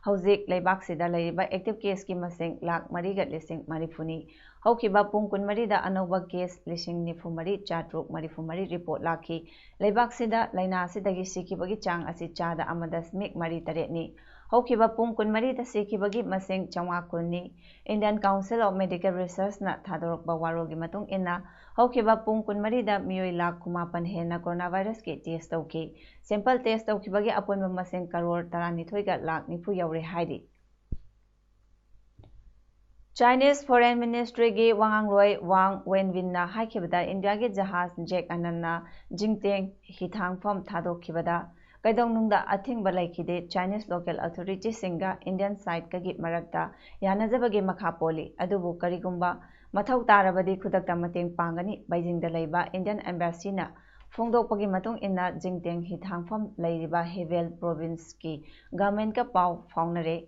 ꯍꯧꯖꯤꯛ ꯂꯩꯕꯥꯛꯁꯤꯗ ꯂꯩꯔꯤꯕ active caseꯀꯤ ꯃꯁꯤꯡ ꯂꯥꯈ ꯃꯔꯤꯒ ꯂꯤꯁꯤꯡ ꯃꯔꯤꯐꯨꯅꯤ꯫ ꯍꯧꯈꯤꯕ ꯄꯨꯡ ꯀꯨꯟꯃꯔꯤꯗ ꯑꯅꯧꯕ case ꯂꯤꯁꯤꯡ ꯅꯤꯐꯨ ꯃꯔꯤ ꯆꯥꯇ꯭ꯔꯨꯛ ꯃꯔꯤꯐꯨ ꯃꯔꯤ report ꯂꯥꯛꯈꯤ꯫ ꯂꯩꯕꯥꯛꯁꯤꯗ ꯂꯥꯏꯅꯥ ꯑꯁꯤꯗꯒꯤ ꯁꯤꯈꯤꯕꯒꯤ ꯆꯥꯡ ꯑꯁꯤ ꯆꯥꯗ ꯑꯃ ꯗꯁꯃꯤꯛ ꯃꯔꯤ ꯇꯔꯦꯠꯅꯤ꯫ ꯍꯧꯈꯤꯕ ꯄꯨꯡ ꯀꯨꯟꯃꯔꯤꯗ ꯁꯤꯈꯤꯕꯒꯤ ꯃꯁꯤꯡ ꯆꯥꯝꯃꯉꯥ ꯀꯨꯟꯅꯤ꯫ Indian Council of Medical Researchꯅ ꯊꯥꯗꯣꯔꯛꯄ ꯋꯥꯔꯣꯜꯒꯤ ꯃꯇꯨꯡ ꯏꯟꯅ, ꯍꯧꯈꯤꯕ ꯄꯨꯡ ꯀꯨꯟꯃꯔꯤꯗ ꯃꯤꯑꯣꯏ ꯂꯥꯈ ꯀꯨꯟꯃꯥꯄꯟ ꯍꯦꯟꯅ coronavirusꯀꯤ test ꯇꯧꯈꯤ꯫ Sample test ꯇꯧꯈꯤꯕꯒꯤ ꯑꯄꯨꯟꯕ ꯃꯁꯤꯡ ꯀꯔꯣꯔ ꯇꯔꯥꯅꯤꯊꯣꯏꯒ ꯂꯥꯈ ꯅꯤꯐꯨ ꯌꯧꯔꯦ ꯍꯥꯏꯔꯤ꯫ Chinese Foreign Ministryꯒꯤ ꯋꯥꯉꯥꯡꯂꯣꯏ Wang Wenbinꯅ ꯍꯥꯏꯈꯤꯕꯗ, ꯏꯟꯗꯤꯌꯥꯒꯤ ꯖꯍꯥꯖ ꯖꯦꯛ ꯑꯅꯟꯅ ꯖꯤꯡꯇꯦꯡ ꯍꯤꯊꯥꯡꯐꯝ ꯊꯥꯗꯣꯛꯈꯤꯕꯗ ꯀꯩꯗꯧꯅꯨꯡꯗ ꯑꯊꯤꯡꯕ ꯂꯩꯈꯤꯗꯦ꯫ Chinese local authorityꯁꯤꯡꯒ Indian sideꯀꯒꯤ ꯃꯔꯛꯇ ꯌꯥꯅꯖꯕꯒꯤ ꯃꯈꯥ ꯄꯣꯜꯂꯤ, ꯑꯗꯨꯕꯨ ꯀꯔꯤꯒꯨꯝꯕ ꯃꯊꯧ ꯇꯥꯔꯕꯗꯤ ꯈꯨꯗꯛꯇ ꯃꯇꯦꯡ ꯄꯥꯡꯒꯅꯤ꯫ ꯕꯩꯖꯤꯡꯗ ꯂꯩꯕ Indian Embassyꯅ ꯐꯣꯡꯗꯣꯛꯄꯒꯤ ꯃꯇꯨꯡ ꯏꯟꯅ, ꯖꯤꯡꯇꯦꯡ ꯍꯤꯊꯥꯡꯐꯝ ꯂꯩꯔꯤꯕ Hebei provinceꯀꯤ governmentꯀ ꯄꯥꯎ ꯐꯥꯎꯅꯔꯦ꯫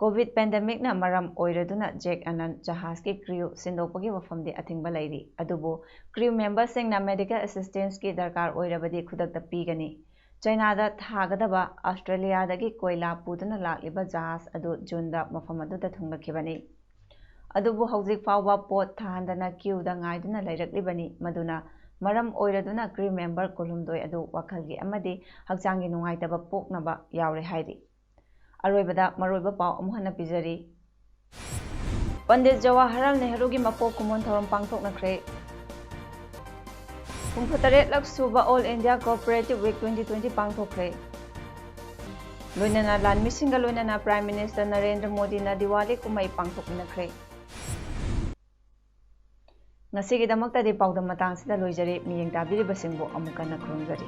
COVID pandemicꯅ ꯃꯔꯝ ꯑꯣꯏꯔꯗꯨꯅ ꯖꯦꯛ ꯑꯅꯟ ꯖꯍꯥꯖꯀꯤ crew ꯁꯤꯟꯗꯣꯛꯄꯒꯤ ꯋꯥꯐꯝꯗꯤ ꯑꯊꯤꯡꯕ ꯂꯩꯔꯤ, ꯑꯗꯨꯕꯨ crew memberꯁꯤꯡꯅ medical assistanceꯀꯤ ꯗꯔꯀꯥꯔ ꯑꯣꯏꯔꯕꯗꯤ ꯈꯨꯗꯛꯇ ꯄꯤꯒꯅꯤ꯫ ꯆꯥꯏꯅꯥꯗ ꯊꯥꯒꯗꯕ ꯑꯁꯇ꯭ꯔꯦꯂꯤꯌꯥꯗꯒꯤ ꯀꯣꯏꯂꯥ ꯄꯨꯗꯨꯅ ꯂꯥꯛꯂꯤꯕ ꯖꯍꯥꯖ ꯑꯗꯨ ꯖꯨꯟꯗ ꯃꯐꯝ ꯑꯗꯨꯗ ꯊꯨꯡꯂꯛꯈꯤꯕꯅꯤ꯫ ꯑꯗꯨꯕꯨ ꯍꯧꯖꯤꯛ ꯐꯥꯎꯕ ꯄꯣꯠ ꯊꯥꯍꯟꯗꯅ queueꯗ ꯉꯥꯏꯗꯨꯅ ꯂꯩꯔꯛꯂꯤꯕꯅꯤ꯫ ꯃꯗꯨꯅ ꯃꯔꯝ ꯑꯣꯏꯔꯗꯨꯅ crew member ꯀꯨꯟꯍꯨꯝꯗꯣꯏ ꯑꯗꯨ ꯋꯥꯈꯜꯒꯤ ꯑꯃꯗꯤ ꯍꯛꯆꯥꯡꯒꯤ ꯅꯨꯡꯉꯥꯏꯇꯕ ꯄꯣꯛꯅꯕ ꯌꯥꯎꯔꯦ ꯍꯥꯏꯔꯤ꯫ ꯑꯔꯣꯏꯕꯗ ꯃꯔꯨꯑꯣꯏꯕ ꯄꯥꯎ ꯑꯃꯨꯛ ꯍꯟꯅ ꯄꯤꯖꯔꯤ꯫ ꯄꯟꯗꯤꯠ ꯖꯋꯥꯍꯔꯂꯥꯜ ꯅꯦꯍꯔꯨꯒꯤ ꯃꯄꯣꯛ ꯀꯨꯝꯑꯣꯟ ꯊꯧꯔꯝ ꯄꯥꯡꯊꯣꯛꯅꯈ꯭ꯔꯦ꯫ ꯍꯨꯝꯐꯨꯇꯔꯦꯠꯂꯛ ꯁꯨꯕ All India Cooperative Week twenty twenty ꯄꯥꯡꯊꯣꯛꯈ꯭ꯔꯦ꯫ ꯂꯣꯏꯅꯅ ꯂꯥꯟꯃꯤꯁꯤꯡꯒ ꯂꯣꯏꯅꯅ Prime Minister ꯅꯔꯦꯟꯗ꯭ꯔ ꯃꯣꯗꯤꯅ ꯗꯤꯋꯥꯂꯤ ꯀꯨꯝꯍꯩ ꯄꯥꯡꯊꯣꯛꯃꯤꯟꯅꯈ꯭ꯔꯦ꯫ ꯉꯁꯤꯒꯤꯗꯃꯛꯇꯗꯤ ꯄꯥꯎꯗꯝ ꯃꯇꯥꯡꯁꯤꯗ ꯂꯣꯏꯖꯔꯦ꯫ ꯃꯤꯠꯌꯦꯡ ꯇꯥꯕꯤꯔꯤꯕꯁꯤꯡꯕꯨ ꯑꯃꯨꯛ ꯍꯟꯅ ꯈꯨꯔꯨꯝꯖꯔꯤ꯫